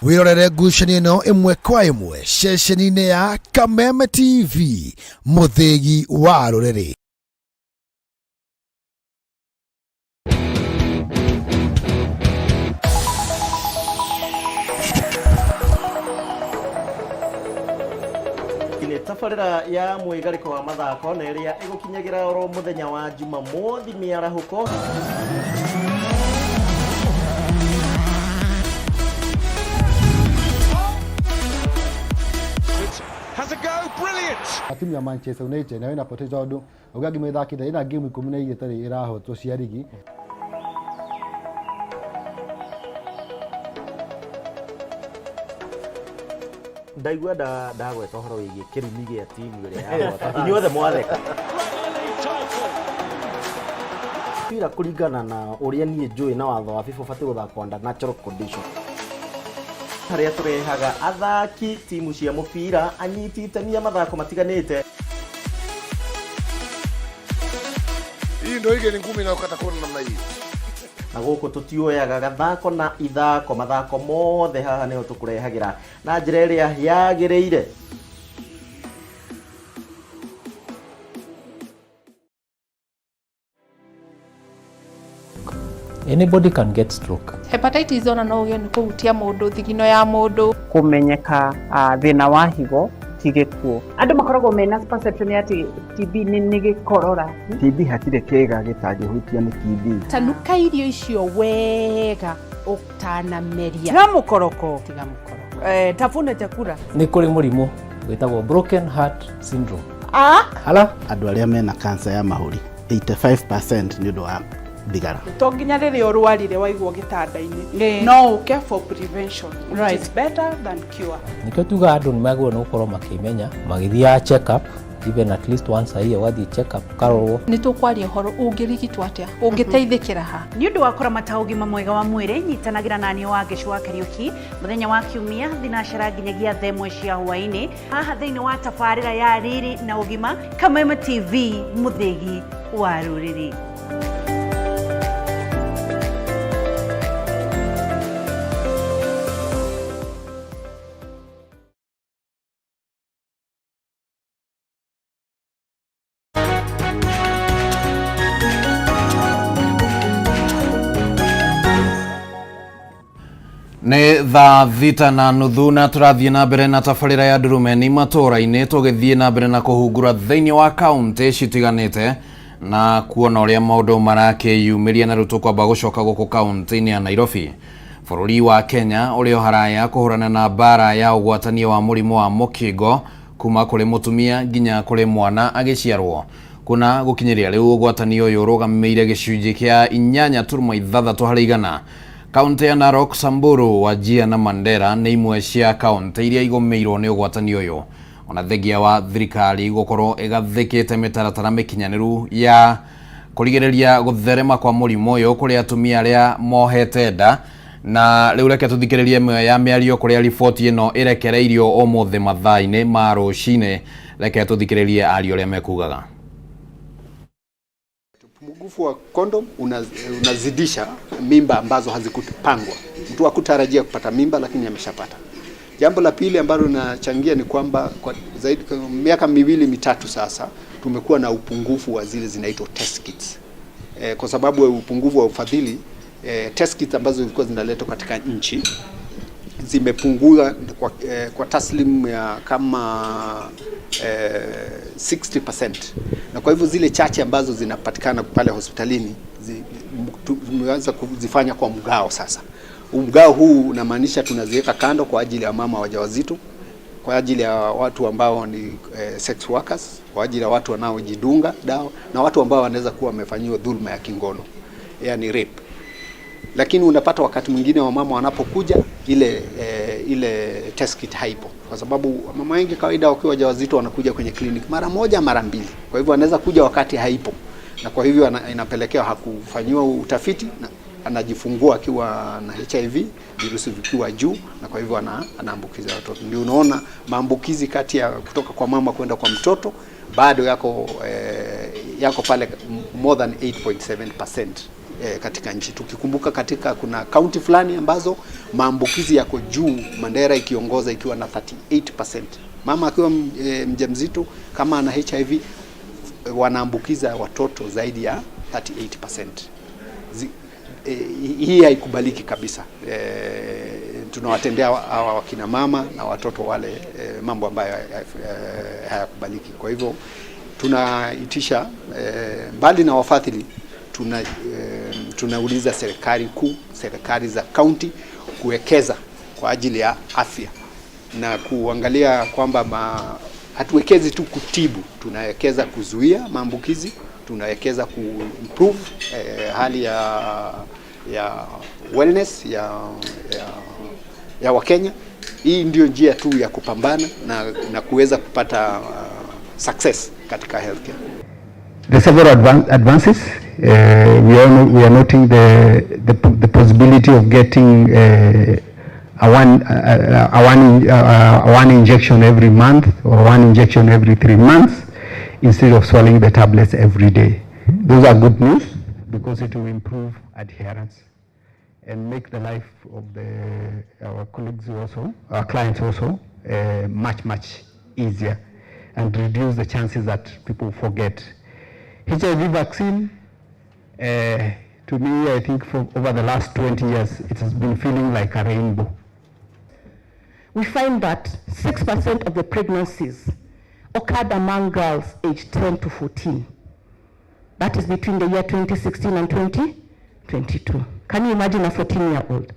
Wirorere ngucanio ĩno ĩmwe kwa ĩmwe ceceni-inĩ ya Kameme TV, mũthĩgi wa rũrĩrĩ. Nĩ tabarĩra ya mwĩgarĩko wa mathako na ĩrĩa ĩgũkinyagĩra oro mũthenya wa Jumamothi mĩarahũko. Has a go, brilliant! Timu ya Manchester United nayo inapoteza tondu uga ngima ithakite ina game 12 itarĩ ĩrahotwo cia rigi. Ndaigua ndagweta ũhoro wĩgiĩ kĩrumi gĩa timu ĩrĩa yahota. Inyuothe mwatheka. Mpira kũringana na ũrĩa niĩ njũĩ na watho wa FIFA ũbatiĩ gũthakwo under natural condition. Harĩa tũrehaga athaki timu cia mũbira anyiti itemi a mathako matiganĩte. Hii ndio ile ni ngumi inayokata kona namna hii. Na gũkũ tũtioyaga gathako na ithako, mathako mothe haha nĩho tũkũrehagĩra na njĩra ĩrĩa yagĩrĩire. Anybody can get stroke. Hepatitis ona no ũgĩe nĩ kũhutia mũndũ, thigino ya mũndũ. Kũmenyeka thĩna wa higo ti gĩkuũ. Andũ makoragwo mena perception ya atĩ TB nĩ gĩkorora. TB hatirĩ kĩĩga gĩtangĩhutio nĩ TB. Tanuka irio icio wega ũtanameria. Tiga mũkoroko. Tiga mũkoroko. Tafuna chakula. Nĩ kũrĩ mũrimũ wĩtagwo broken heart syndrome. Ah? Ala? Andũ arĩa mena cancer ya mahũri 85% nĩ ũndũ wa thigara. To nginya rĩrĩa ũrwarire waigwo gĩtanda-inĩ, no ũke for prevention, which is better than cure. Nĩkĩo tugaga andũ nĩ magĩrĩirwo nĩ gũkorwo makĩmenya magĩthiaga check up even at least once a year, ũgathiĩ check up ũkarorwo. Nĩ tũkwaria ũhoro ũngĩrigitwo atĩa, ũngĩteithĩkĩra ha. Nĩ ũndũ wa kũramata ũgima mwega wa mwĩrĩ, nyitanagĩra na niĩ Wangeci wa Kariũki mũthenya wa Kiumia thinacara nginyagia thaa ĩmwe cia hwaĩ-inĩ haha thĩinĩ wa tabarĩra ya Riri na Ũgima, Kameme TV, mũthĩgi wa rũrĩrĩ. Nĩ thaa 6:30 na tũrathiĩ na mbere na tabarĩra ya ndurumeni matũũra-inĩ, tũgĩthiĩ na mbere na kũhungura thĩinĩ wa kaũntĩ citiganĩte na kuona ũrĩa maũndũ marakĩyumĩria. Na rĩu tũkwamba gũcoka gũkũ kaũntĩ-inĩ ya Nairobi. Bũrũri wa Kenya ũrĩ o haraya kũhũrana na mbara ya ũgwatania wa mũrimũ wa mũkingo kuma kũrĩ mũtumia nginya kũrĩ mwana agĩciarwo. Kuna gũkinyĩria rĩu ũgwatanio ũyũ ũrũgamĩire gĩcunjĩ kĩa 8.6 harĩ igana. Kaũntĩ ya Narok, Samburu, Wajir na Mandera nĩ imwe cia kaũntĩ iria igũmĩirwo nĩ ũgwatanio ũyũ, ona thengia wa thirikari gũkorwo ĩgathĩkĩte mĩtaratara mĩkinyanĩru ya kũrigĩrĩria gũtherema kwa mũrimũ ũyũ kũrĩ atumia arĩa mohete nda. Na rĩu reke tũthikĩrĩrie ĩmwe ya mĩario kũrĩa riboti ĩno ĩrekereirio ũmũthĩ mathaa-inĩ ma rũcinĩ. Reke tũthikĩrĩrie ario ũrĩa mekugaga. Upungufu wa kondom unazidisha mimba ambazo hazikupangwa. Mtu hakutarajia kupata mimba lakini ameshapata. Jambo la pili ambalo linachangia ni kwamba kwa zaidi kwa miaka miwili mitatu sasa tumekuwa na upungufu wa zile zinaitwa test kits. Kwa sababu ya upungufu wa ufadhili, test kits ambazo zilikuwa zinaletwa katika nchi zimepungua kwa taslimu ya kama 60%. Na kwa hivyo zile chache ambazo zinapatikana pale hospitalini tumeanza kuzifanya kwa mgao sasa. Mgao huu unamaanisha tunaziweka kando kwa ajili ya mama wajawazito, kwa ajili ya watu ambao ni sex workers, kwa ajili ya watu wanaojidunga dawa na watu ambao wanaweza kuwa wamefanyiwa dhulma ya kingono, yani rape. Lakini unapata wakati mwingine wamama wanapokuja ile test kit haipo, kwa sababu mama wengi kawaida wakiwa wajawazito wanakuja kwenye clinic mara moja mara mbili, kwa hivyo anaweza kuja wakati haipo, na kwa hivyo inapelekea hakufanyiwa utafiti na anajifungua akiwa na HIV, virusi vikiwa juu, na kwa hivyo anaambukiza watoto. Ndio unaona maambukizi kati ya kutoka kwa mama kwenda kwa mtoto bado yako pale more than 8.7% katika nchi. Tukikumbuka katika kuna kaunti fulani ambazo maambukizi yako juu, Mandera ikiongoza ikiwa na 38%. Mama akiwa mjamzito kama ana HIV wanaambukiza watoto zaidi ya 38%. Hii haikubaliki kabisa. Tunawatendea hawa wakina mama na watoto wale mambo ambayo hayakubaliki. Kwa hivyo tunaitisha mbali na wafadhili, tunauliza serikali kuu, serikali za kaunti kuwekeza kwa ajili ya afya na kuangalia kwamba hatuwekezi tu kutibu, tunawekeza kuzuia maambukizi, tunawekeza kuimprove hali ya wellness ya Wakenya. Hii ndio njia tu ya kupambana na kuweza kupata success katika healthcare. There are several advances. We are noting the possibility of getting a one injection every month or one injection every 3 months instead of swallowing the tablets every day. Those are good news because it will improve adherence and make the life of our colleagues also, our clients also, much, much easier and reduce the chances that people forget. HIV vaccine, to me, I think for over the last 20 years, it has been feeling like a rainbow. We find that 6% of the pregnancies occurred among girls aged 10 to 14. That is between the year 2016 and 2022. Can you imagine a 14-year-old?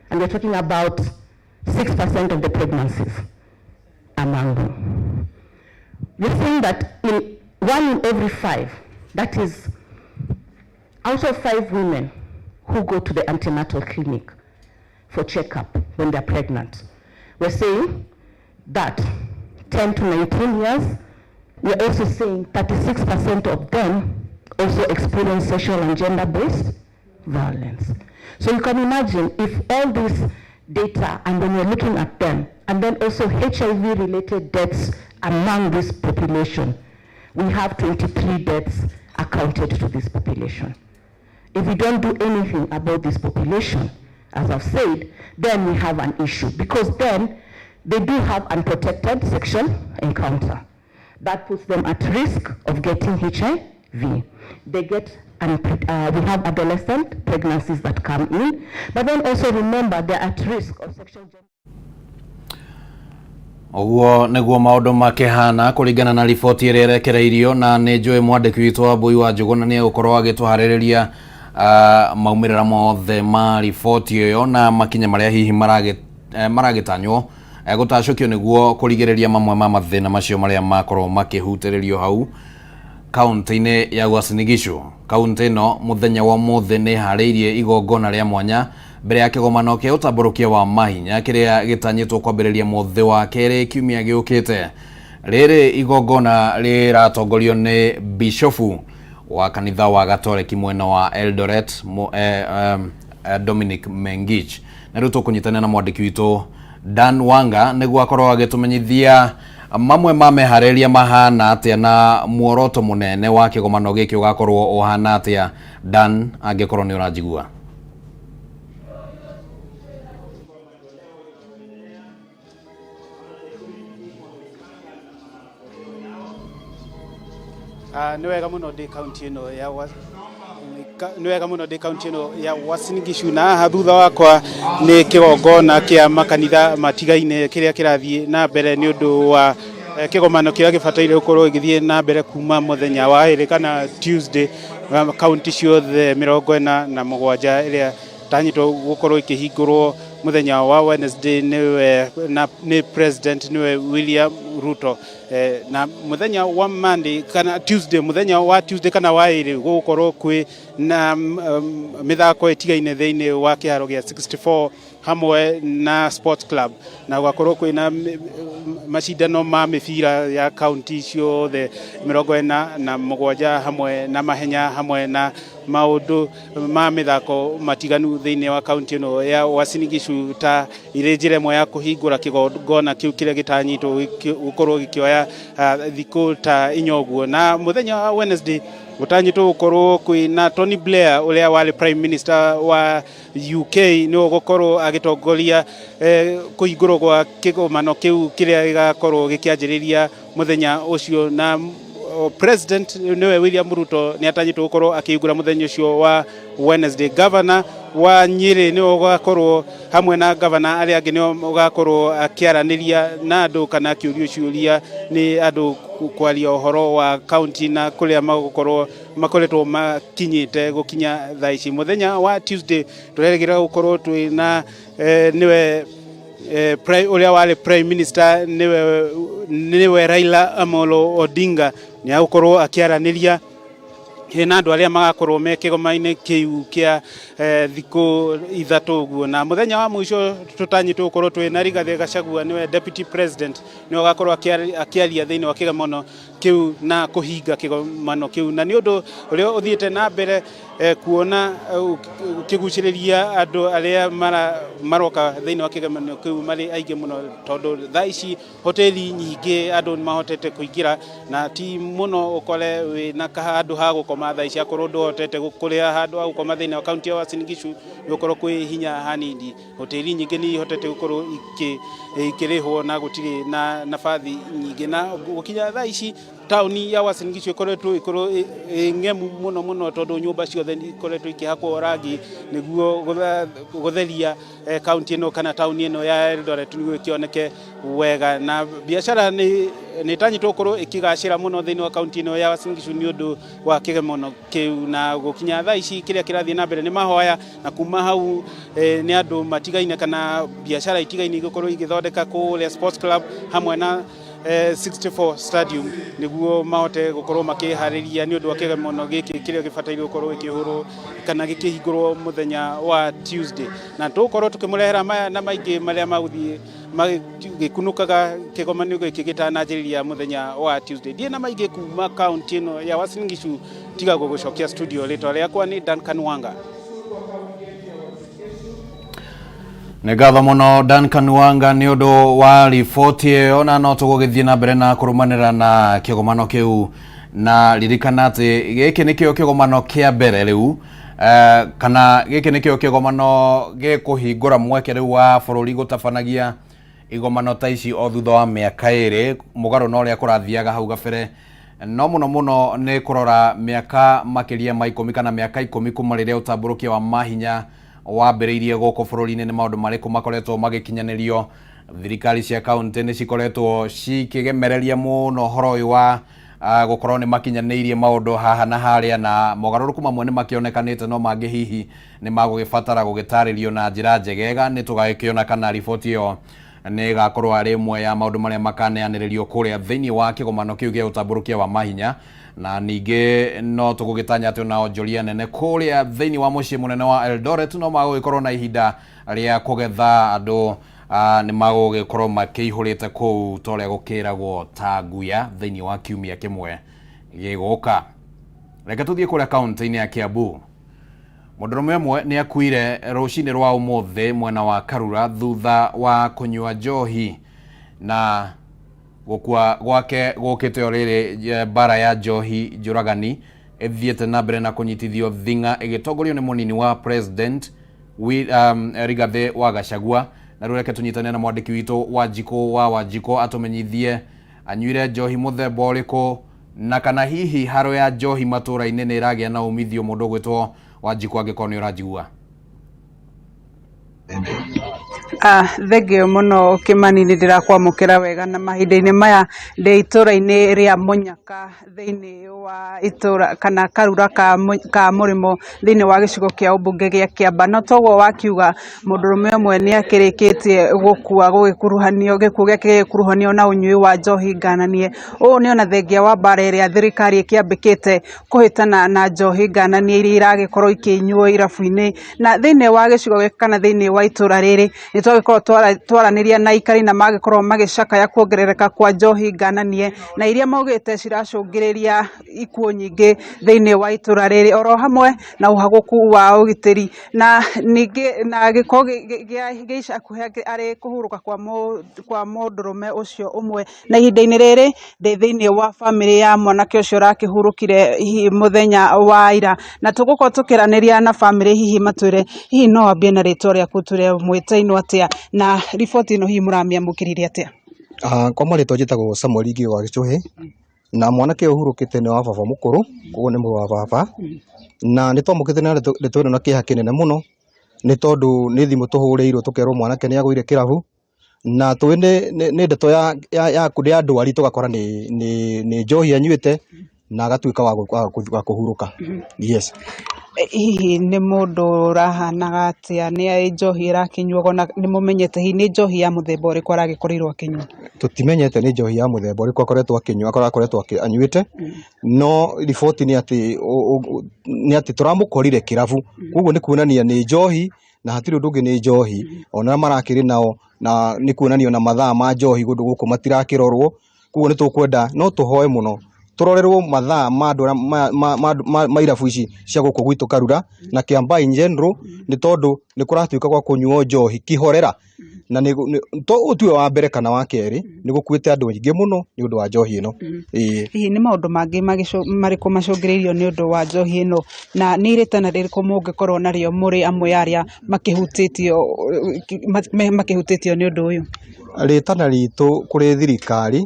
And we're talking about 6% of the pregnancies among them. We're saying that in 1 in every 5, that is out of 5 women who go to the antenatal clinic for checkup when they're pregnant, we're saying that 10 to 19 years, we're also saying 36% of them also experience sexual and gender-based violence. So you can imagine if all this data, and when we're looking at them, and then also HIV-related deaths among this population, we have 23 deaths accounted to this population. If we don't do anything about this population, as I've said, then we have an issue, because then they do have unprotected sexual encounter. That puts them at risk of getting HIV. They get, we have adolescent pregnancies that come in, but then also remember they're at risk of sexual Ũguo nĩguo maũndũ makĩhana kũringana na riboti ĩrĩa ĩrekereirio na nĩ njũĩ mwandĩki witũ wa Mbui wa Njũgũna nĩ egũkorwo agĩtũharĩrĩria maumĩrĩra mothe ma riboti ĩyo na makinya marĩa hihi maragĩtanywo gũtacũkio nĩguo kũrigĩrĩria mamwe ma mathĩna macio marĩa makorwo makĩhutĩrĩrio hau kaunti-inĩ ya Uasin Gishu. Kaunti ĩno mũthenya wa ũmũthĩ nĩ ĩharĩirie igongona rĩa mwanya mbere ya kĩgomano kĩa ũtambũrũkia wa mahinya kĩrĩa gĩtanyĩtwo kwambĩrĩria mũthĩ wa kerĩ kiumia gĩũkĩte. Rĩrĩ igongona rĩratongorio nĩ bishofu wa kanitha wa Gatoreki mwena wa Eldoret Dominic Mengich. Na rĩu tũkũnyitanĩra na mwandĩki witũ Dan Wanga nĩguo akorwo agĩtũmenyithia mamwe ma meharĩria mahana atĩa na muoroto mũnene wa kĩgomano gĩkĩ ũgakorwo ũhana atĩa. Dan, angĩkorwo nĩ ũranjigua. Nĩ wega mũno ndĩ kaunti ĩno ya nĩ wega mũno ndĩ kaunti ĩno ya Uasin Gishu, na haha thutha wakwa nĩ kĩgongona kĩa makanitha matigaine kĩrĩa kĩrathiĩ na mbere nĩ ũndũ wa kĩgomano kĩrĩa gĩbataire gũkorwo gĩgĩthiĩ na mbere kuma mũthenya wa ĩrĩ kana Tuesday, kaunti ciothe 47 ĩrĩa tanyĩtwo gũkorwo ikĩhingũrwo mũthenya wa Wednesday nĩwe na nĩ president nĩwe William Ruto, na mũthenya wa Monday kana Tuesday, mũthenya wa Tuesday kana wa ĩrĩ gũgũkorwo kwĩ na mĩthako ĩtigaine thĩinĩ wa kĩharo gĩa 64 hamwe na Sports Club, na gũgakorwo kwĩna macindano ma mĩbira ya kaunti ciothe 47 hamwe na mahenya hamwe na maũndũ ma mĩthako matiganu thĩinĩ wa kaunti ĩno ya Uasin Gishu ta irĩ njĩra ĩmwe ya kũhingũra kĩgongona kĩu kĩrĩa gĩtanyĩtwo gũkorwo gĩkĩoya thikũ ta inya ũguo. Na mũthenya wa Wednesday gũtanyĩtwo gũkorwo kwĩna Tony Blair ũrĩa warĩ Prime Minister wa UK nĩwe ũgũkorwo agĩtongoria kũhingũrwo gwa kĩgomano kĩu kĩrĩa gĩgakorwo gĩkĩanjĩrĩria mũthenya ũcio. Na President nĩwe William Ruto nĩ atanyĩtwo gũkorwo akĩhingũra mũthenya ũcio wa Wednesday. Governor wa Nyĩrĩ nĩwe ũgakorwo hamwe na governor arĩa angĩ nĩo ũgakorwo akĩaranĩria na andũ kana akĩũrio ciũria nĩ andũ kwaria ũhoro wa kaunti na kũrĩa magũkorwo makoretwo makinyĩte gũkinya thaa ici. Mũthenya wa Tuesday tũrerĩgĩrĩra gũkorwo twĩ na nĩwe ũrĩa warĩ Prime Minister nĩwe Raila Amolo Odinga nĩ agũkorwo akĩaranĩria na andũ arĩa magakorwo me kĩgoma-inĩ kĩu kĩa thikũ ithatũ ũguo. Na mũthenya wa mũico tũtanyĩtwo gũkorwo twĩ na Rigathĩ Gachagua nĩwe Deputy President nĩwe ũgakorwo akĩaria thĩinĩ wa kĩgomano kĩu na kũhinga kĩgomano kĩu. Na nĩ ũndũ ũrĩa ũthiĩte na mbere kuona ũkĩgucĩrĩria andũ arĩa maroka thĩinĩ wa kĩgomano kĩu marĩ aingĩ mũno, tondũ thaa ici hoteli nyingĩ andũ nĩ mahotete kũingĩra na ti mũno ũkore wĩna handũ ha gũkoma thaa ici akorwo ndũhotete kũrĩa handũ ha gũkoma thĩinĩ wa kaunti ya Uasin Gishu nĩ gũkorwo kwĩ hinya hanini. Hoteli nyingĩ nĩ ihotete gũkorwo ikĩrĩhwo na gũtirĩ na nabathi nyingĩ, na gũkinya thaa ici Taũni ya Uasin Gishu ĩkoretwo ĩkorwo ĩ ng'emu mũno mũno tondũ nyũmba ciothe ikoretwo ikĩhakwo rangi nĩguo gũtheria kaunti ĩno kana taũni ĩno ya Eldoret nĩguo ĩkĩoneke wega. Na biacara nĩ ĩtanyĩtwo gũkorwo ĩkĩgacĩra mũno thĩinĩ wa kaunti ĩno ya Uasin Gishu nĩ ũndũ wa kĩgomano kĩu. Na gũkinya thaa ici kĩrĩa kĩrathiĩ na mbere nĩ mahoya, na kuma hau nĩ andũ matigaine kana biacara itigaine igũkorwo igĩthondeka kũrĩa Sports Club hamwe na 64 Stadium nĩguo mahote gũkorwo makĩharĩria nĩ ũndũ wa kĩgomano gĩkĩ kĩrĩa gĩbataire gũkorwo gĩkĩhũrwo kana gĩkĩhingũrwo mũthenya wa Tuesday. Na tũgũkorwo tũkĩmũrehera maya na maingĩ marĩa magũthiĩ gĩkunũkaga kĩgomano gĩkĩ gĩtananjĩrĩria mũthenya wa Tuesday. Ndiĩ na maingĩ kuma kaunti ĩno ya Uasin Gishu tiga gũgũcokia studio. Rĩtwa rĩakwa nĩ Duncan Wanga. Nĩ ngatho mũno Duncan Wanga nĩ ũndũ wa riboti ĩyo, na no tũgũgĩthiĩ na mbere na kũrũmanĩra na kĩgomano kĩu, na ririkana atĩ gĩkĩ nĩkĩo kĩgomano kĩa mbere rĩu, kana gĩkĩ nĩkĩo kĩgomano gĩkũhingũra mweke rĩu wa bũrũri gũtabanagia igomano ta ici o thutha wa mĩaka 2, mũgarũ na ũrĩa kũrathiaga hau gabere. No mũno mũno nĩ kũrora mĩaka makĩria ma 10 kana mĩaka 10 kuma rĩrĩa ũtambũrũkia wa mahinya wambĩrĩirie gũkũ bũrũri-inĩ, nĩ maũndũ marĩkũ makoretwo magĩkinyanĩrio. Thirikari cia kaunti nĩ cikoretwo cikĩgemereria mũno ũhoro ũyũ wa gũkorwo nĩ makinyanĩirie maũndũ haha na harĩa, na mogarũrũku mamwe nĩ makĩonekanĩte, no mangĩ hihi nĩ magũgĩbatara gũgĩtarĩrio na njĩra njegega. Nĩ tũgagĩkĩona kana riboti ĩyo nĩ ĩgakorwo arĩ ĩmwe ya maũndũ marĩa makaneanĩrĩrio kũrĩa thĩinĩ wa kĩgomano kĩu gĩa ũtambũrũkia wa mahinya. Na ningĩ no tũgũgĩtanya atĩ ona onjoria nene kũrĩa thĩinĩ wa mũciĩ mũnene wa Eldoret no magũgĩkorwo na ihinda rĩa kũgetha andũ, nĩ magũgĩkorwo makĩihũrĩte kũu ta ũrĩa gũkĩragwo ta nguya thĩinĩ wa kiumia kĩmwe gĩgũka. Reke tũthiĩ kũrĩa kaunti-inĩ ya Kiambu. Mũndũrũme ũmwe nĩ akuire rũcinĩ rwa ũmũthĩ mwena wa Karura thutha wa kũnyua njohi, na gũkua gwake gũkĩte o rĩrĩ mbara ya njohi njũragani ĩthiĩte na mbere na kũnyitithio thing'a ĩgĩtongorio nĩ mũnini wa president Rigathĩ wa Gachagua. Na rĩu reke tũnyitane na mwandĩki witũ Wanjikũ wa Wanjikũ atũmenyithie anyuire njohi mũthemba ũrĩkũ, na kana hihi haro ya njohi matũra-inĩ nĩ ĩragĩa na umithio. Mũndũ ũgwĩtwo Wanjikũ, angĩkorwo nĩ ũranjigua. Thengio mũno Kĩmani, nĩ ndĩrakwamũkĩra wega. Na mahinda-inĩ maya ndĩ itũra-inĩ rĩa Mũnyaka thĩinĩ wa itũra kana karura ka Mũrĩmo thĩinĩ wa gĩcigo kĩa ũmbunge gĩa Kĩamba. No toguo wakiuga, mũndũrũme ũmwe nĩ akĩrĩkĩtie gũkua gũgĩkuruhanio, gĩkuũ gĩake gĩgĩkuruhanio na ũnyui wa njohi ngananie. Ũũ nĩ ona thengia wa mbara ĩrĩa thirikari ĩkĩambĩkĩte kũhĩtana na njohi ngananie iria iragĩkorwo ikĩnyuo irabu-inĩ. Na thĩinĩ wa gĩcigo gĩkĩ kana thĩinĩ wa itũra rĩrĩ nĩ twagĩkorwo twaranĩria na aikari, na magĩkorwo magĩcakaya kuongerereka kwa njohi ngananie, na iria maugĩte ciracũngĩrĩria ikuũ nyingĩ thĩinĩ wa itũra rĩrĩ, oro hamwe na ũhagũku wa ũgitĩri. Na ningĩ na gĩko gĩa ica ikuhĩ arĩ kũhurũka kwa mũndũrũme ũcio ũmwe. Na ihinda-inĩ rĩrĩ ndĩ thĩinĩ wa bamĩrĩ ya mwanake ũcio ũrakĩhurũkire hihi mũthenya wa ira, na tũgũkorwo tũkĩaranĩria na bamĩrĩ, hihi matwĩre, hihi no wambie na rĩtwa rĩaku, twĩre mwĩtainwo atĩa, na riboti ĩno hihi mũramĩamũkĩrire atĩa? Kwa marĩtwa njĩtagwo Samuel Ngigĩ wa Gĩchũhĩ, na mwanake ũyũ ũhurũkĩte nĩ wa baba mũkũrũ, koguo nĩ mũrũ wa baba, na nĩ twamũkĩte na ndeto ĩno na kĩeha kĩnene mũno, nĩ tondũ nĩ thimũ tũhũrĩirwo tũkerwo mwanake nĩ agũire kĩrabu, na tũĩ nĩ ndeto ya ndwari, tũgakora nĩ njohi anyuĩte na agatuĩka wa kũhurũka. Yes. Hihi nĩ mũndũ ũrahanaga atĩa? Nĩ njohi ĩrakĩnyuagwo? Na nĩ mũmenyete hihi nĩ njohi ya mũthemba ũrĩkũ aragĩkorirwo akĩnyua? Tũtimenyete nĩ njohi ya mũthemba ũrĩkũ akoretwo akĩnyua, akoretwo anyuĩte, no riboti nĩ atĩ tũramũkorire kĩrabu, koguo nĩ kuonania nĩ njohi na hatirĩ ũndũ ũngĩ, nĩ njohi. Ona arĩa marakĩrĩ nao, na nĩ kuonania ona mathaa ma njohi kũndũ gũkũ matirakĩrorwo. Koguo nĩ tũkwenda, no tũhoe mũno tũrorerwo mathaa ma andũ arĩa ma irabu ici cia gũkũ gwitũ Karura na Kiambaa in general, nĩ tondũ nĩ kũratuĩka gwa kũnyuo njohi kĩhorera, na to ũyũ tiwe wa mbere kana wa kerĩ, nĩ gũkuĩte andũ aingĩ mũno nĩ ũndũ wa njohi ĩno. Hihi nĩ maũndũ mangĩ marĩkũ macũngĩrĩirio nĩ ũndũ wa njohi ĩno, na nĩ irĩtana rĩrĩkũ mũngĩkorwo narĩo mũrĩ amwe arĩa makĩhutĩtio nĩ ũndũ ũyũ? Rĩtana ritũ kũrĩ thirikari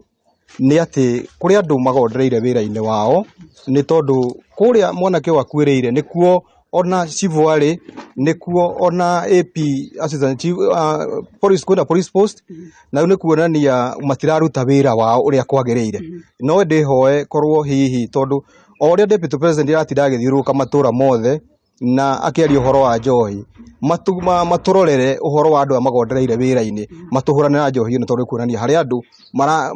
Nĩ atĩ kũrĩ andũ magondereire wĩra-inĩ wao nĩ tondũ kũrĩa mwanake ũyũ akuĩrĩire nĩkuo ona cibũ arĩ, nĩkuo ona AP assistant chief, police, kwĩna police post, na rĩu nĩ kuonania matiraruta wĩra wao ũrĩa kwagĩrĩire. No ndĩhoe korwo hihi tondũ o ũrĩa deputy president aratinda agĩthiũrũrũka matũra mothe na akĩaria ũhoro wa njohi, matũrorere ũhoro wa andũ aya magondereire wĩra-inĩ, matũhũrane na njohi ĩno tondũ kuonania harĩ andũ mara,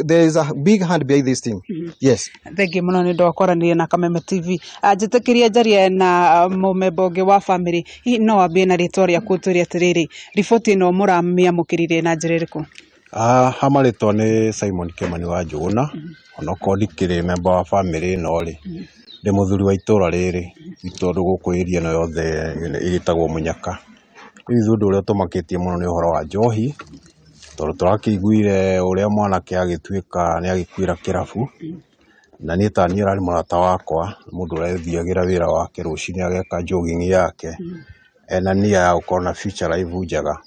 there is a big hand behind this thing. Yes. Thengiũ mũno nĩ ũndũ wa kwaranĩria na Kameme TV. Njĩtĩkĩria njarie na mũmemba ũngĩ wa bamĩrĩ. Hihi no wambie na rĩtwa rĩaku ũtwĩre atĩrĩrĩ, riboti ĩno mũramĩamũkĩrire na njĩra ĩrĩkũ? Ha marĩtwa nĩ Simon Kĩmani wa Njũgũna, onokorwo ndikĩrĩ memba wa bamĩrĩ ĩno rĩ, ndĩ mũthuri wa itũra rĩrĩ, tondũ gũkũ area ĩno yothe ĩgĩtagwo Mũnyaka. Rĩu ithuĩ ũndũ ũrĩa ũtũmakĩtie mũno nĩ ũhoro wa njohi, tondũ tũrakĩiguire ũrĩa mwanake agĩtuĩka nĩ agĩkuĩra kĩrabu, na niĩ ta niĩ ararĩ mũrata wakwa, mũndũ ũrethiagĩra wĩra wake rũcinĩ ageka jogging yake, ena nia ya gũkorwo na future life njega.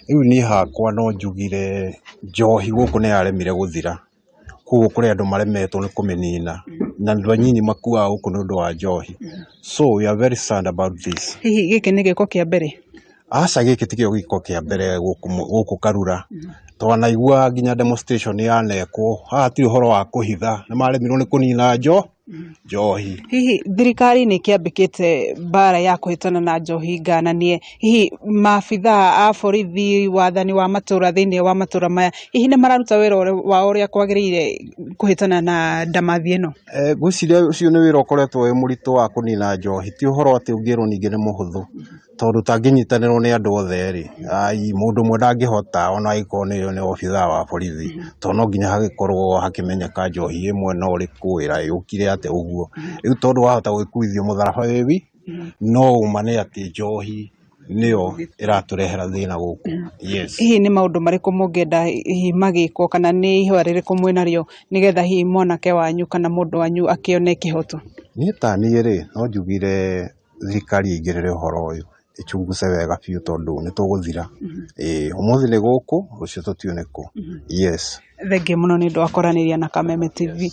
Rĩu niĩ hakwa no njugire njohi gũkũ nĩ yaremire gũthira, koguo kũrĩ andũ maremetwo nĩ kũmĩnina, na andũ anyinyi makuaga gũkũ nĩ ũndũ wa njohi. So we are very sad about this. Hihi gĩkĩ nĩ gĩko kĩa mbere? Aca, gĩkĩ tikĩo gĩko kĩa mbere gũkũ Karura. Twanaigua nginya demonstration yanekwo, haha hatirĩ ũhoro wa kũhitha, nĩ maremirwo nĩ kũnina njohi. Hihi thirikari nĩ ĩkĩambĩkĩte mbara ya kũhĩtana na njohi ngananie, hihi maabithaa a borithi, wathani wa matũra thĩinĩ wa matũra maya, hihi nĩ mararuta wĩra wao ũrĩa kwagĩrĩire kũhĩtana na ndamathi ĩno? Ngwĩciria ũcio nĩ wĩra ũkoretwo wĩ mũritũ wa kũnina njohi, ti ũhoro atĩ ũngĩrwo ningĩ nĩ mũhũthũ, tondũ ũtangĩnyitanĩrwo nĩ andũ othe rĩ, ai mũndũ ũmwe ndangĩhota ona angĩkorwo nĩ obithaa wa borithi, tondũ no nginya hagĩkorwo hakĩmenyeka njohi ĩ mwena ũrĩkũ, ĩragĩũkire atĩa ũguo. Rĩu tondũ wahota gũgĩkuithio mũtharaba wĩ wi, no ũma nĩ atĩ njohi nĩyo ĩratũrehera thĩna gũkũ. Yes. Hihi nĩ maũndũ marĩkũ mũngĩenda hihi magĩkwo kana nĩ ihoya rĩrĩkũ mwĩnarĩo nĩgetha hihi mwanake wanyu kana mũndũ wanyu akĩone kĩhoto? Niĩ ta niĩ rĩ, no njugire thirikari ĩingĩrĩre ũhoro ũyũ, ĩchunguze wega biũ tondũ nĩ tũgũthira. Ĩĩ, ũmũthĩ nĩ gũkũ, rũciũ tũtiũĩ nĩ kũ. Yes. Thengiũ mũno nĩ ũndũ wa kwaranĩria na Kameme TV.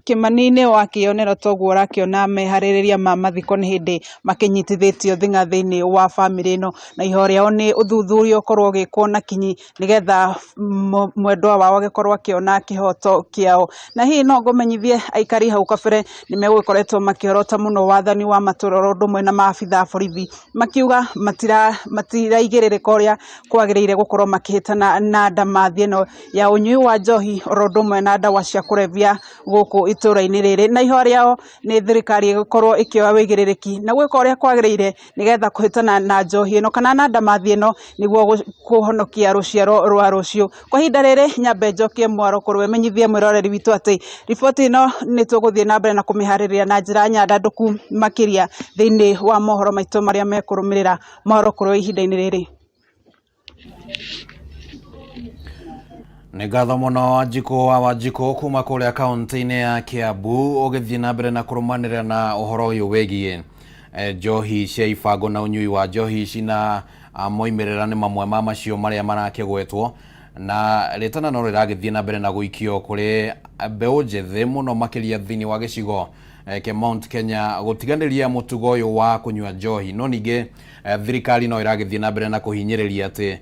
Kĩmani-inĩ wakĩonera toguo ũrakĩona meharĩrĩria ma mathiko nĩ hĩndĩ makĩnyitithĩtio thing'a thĩinĩ wa bamĩrĩ ĩno, na ihoya rĩao nĩ ũthuthuria ũkorwo ũgĩkwo na kinyi nĩgetha mwendwa wao agĩkorwo akĩona kĩhoto kĩao. Na hihi no ngũmenyithie aikari hau kabere nĩ megũgĩkoretwo makĩorota mũno wathani wa matũra oro ũndũ ũmwe na maabitha a borithi, makiuga matiraigĩrĩrĩka ũrĩa kwagĩrĩire gũkorwo makĩhĩtana na ndamathi ĩno ya ũnyui wa njohi oro ũndũ ũmwe na ndawa cia kũrebia gũkũ itũra-inĩ rĩrĩ. Na ihoya rĩao nĩ thirikari ĩgĩkorwo ĩkĩoya wĩigĩrĩrĩki na gwĩka ũrĩa kwagĩrĩire nĩgetha kũhĩtana na njohi ĩno kana na ndamathi ĩno nĩguo kũhonokia rũciaro rwa rũciũ. Kwa ihinda rĩrĩ nyambe njokie mwaro kũrĩ menyithie mwĩroreri witũ atĩ riboti ĩno nĩ tũgũthiĩ na mbere na kũmĩharĩrĩria na njĩra nyandandũku makĩria thĩinĩ wa mohoro maitũ marĩa mekũrũmĩrĩra. Mohoro kũrĩ ihinda-inĩ rĩrĩ. Nĩ ngatho mũno Wanjikũ wa Wanjikũ kuma kũrĩa kaunti-inĩ ya Kiambu ũgĩthiĩ na mbere na kũrũmanĩrĩra na ũhoro ũyũ wĩgiĩ njohi cia ibango na ũnyui wa njohi ici na moimĩrĩra nĩ mamwe ma macio marĩa marakĩgwetwo na rĩtana no rĩragĩthiĩ na mbere na gũikio kũrĩ mbeũ njĩthĩ mũno makĩria thĩinĩ wa gĩcigo kĩa Mount Kenya gũtiganĩria mũtugo ũyũ wa kũnyua njohi. No ningĩ thirikari no ĩragĩthiĩ na mbere na kũhinyĩrĩria atĩ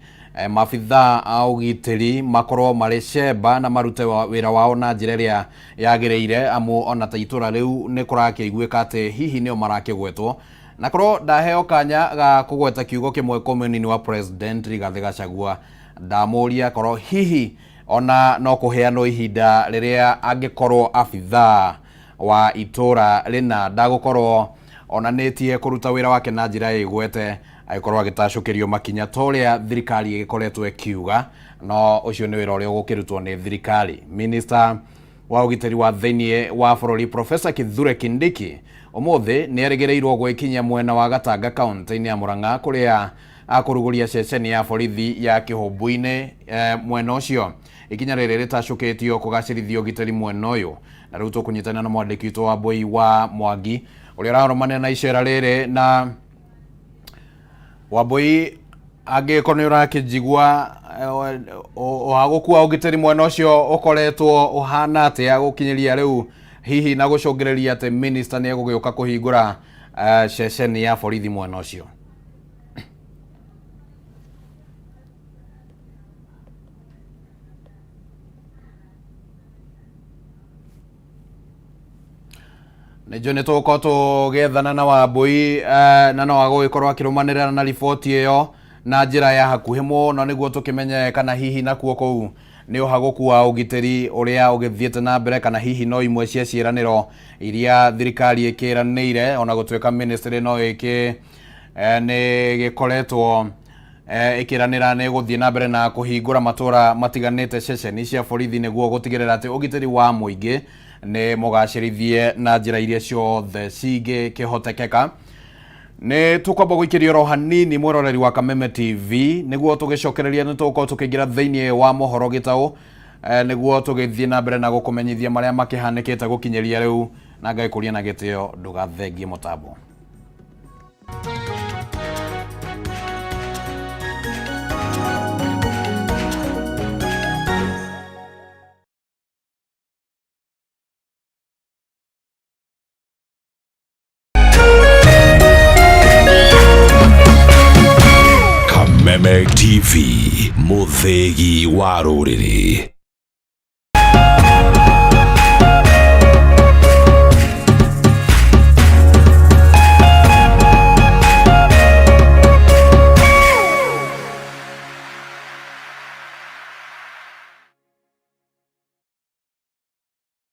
maabithaa a ũgitĩri makorwo marĩ cemba na marute wĩra wao na njĩra ĩrĩa yagĩrĩire, amu ona ta itũra rĩu nĩ kũrakĩiguĩka atĩ hihi nĩo marakĩgwetwo. Na korwo ndaheo kanya ga kũgweta kiugo kĩmwe kwa mũnini wa President Rigathĩ Gachagua, ndamũria korwo hihi ona no kũheanwo ihinda rĩrĩa angĩkorwo abithaa wa itũra rĩna ndagũkorwo onanĩtie kũruta wĩra wake na njĩra ĩgwete, agĩkorwo agĩtacũkĩrio makinya ta ũrĩa thirikari ĩgĩkoretwo ĩkiuga. No ũcio nĩ wĩra ũrĩa ũgũkĩrutwo nĩ thirikari. Minister wa ũgitĩri wa thĩinĩ wa bũrũri Professor Kithure Kindiki ũmũthĩ nĩ erĩgĩrĩirwo gwĩkinyia mwena wa Gatanga kaunti-inĩ ya Murang'a kũrĩa akũrugũria ceceni ya borithi ya Kĩhũmbũ-inĩ mwena ũcio. Ikinya rĩrĩ rĩtacũkĩtio kũgacĩrithia ũgitĩri mwena ũyũ. Na rĩu tũkũnyitanĩra na mwandĩki witũ wa Mbũi wa Mwangi ũrĩa ũrarũmanĩra na icera rĩrĩ. Na Wambũi, angĩkorwo nĩ ũrakĩnjigua, Ũhagũku wa ũgitĩri mwena ũcio ũkoretwo ũhana atĩa gũkinyĩria rĩu hihi na gũcũngĩrĩria atĩ minister nĩ egũgĩũka kũhingũra ceceni ya borithi mwena ũcio? Nĩnjũĩ nĩ tũgũkorwo tũgĩethana na Wambũi na no agũgĩkorwo akĩrũmanĩrĩra na riboti ĩyo na njĩra ya hakuhĩ mũno nĩguo tũkĩmenye kana hihi nakuo kũu nĩ ũhagũku wa ũgitĩri ũrĩa ũgĩthiĩte na mbere kana hihi no imwe cia ciĩranĩro iria thirikari ĩkĩranĩire, ona gũtuĩka ministry no ĩkĩ nĩ gĩkoretwo ĩkĩranĩra nĩ gũthiĩ na mbere na kũhingũra matũra matiganĩte ceceni cia borithi nĩguo gũtigĩrĩra atĩ ũgitĩri wa mũingĩ nĩ mũgacĩrithie na njĩra iria ciothe cingĩkĩhotekeka. Nĩ tũkwamba gũikĩria oro hanini mwĩroreri wa Kameme TV nĩguo tũgĩcokereria nĩ tũgũkorwo tũkĩingĩra thĩinĩ wa mohoro gĩtaũ nĩguo tũgĩthiĩ na mbere na gũkũmenyithia marĩa makĩhanĩkĩte gũkinyĩria rĩu, na ngagĩkũria na gĩtĩo ndũgathengie mũtambo. Kameme TV, mũthĩgi wa rũrĩrĩ.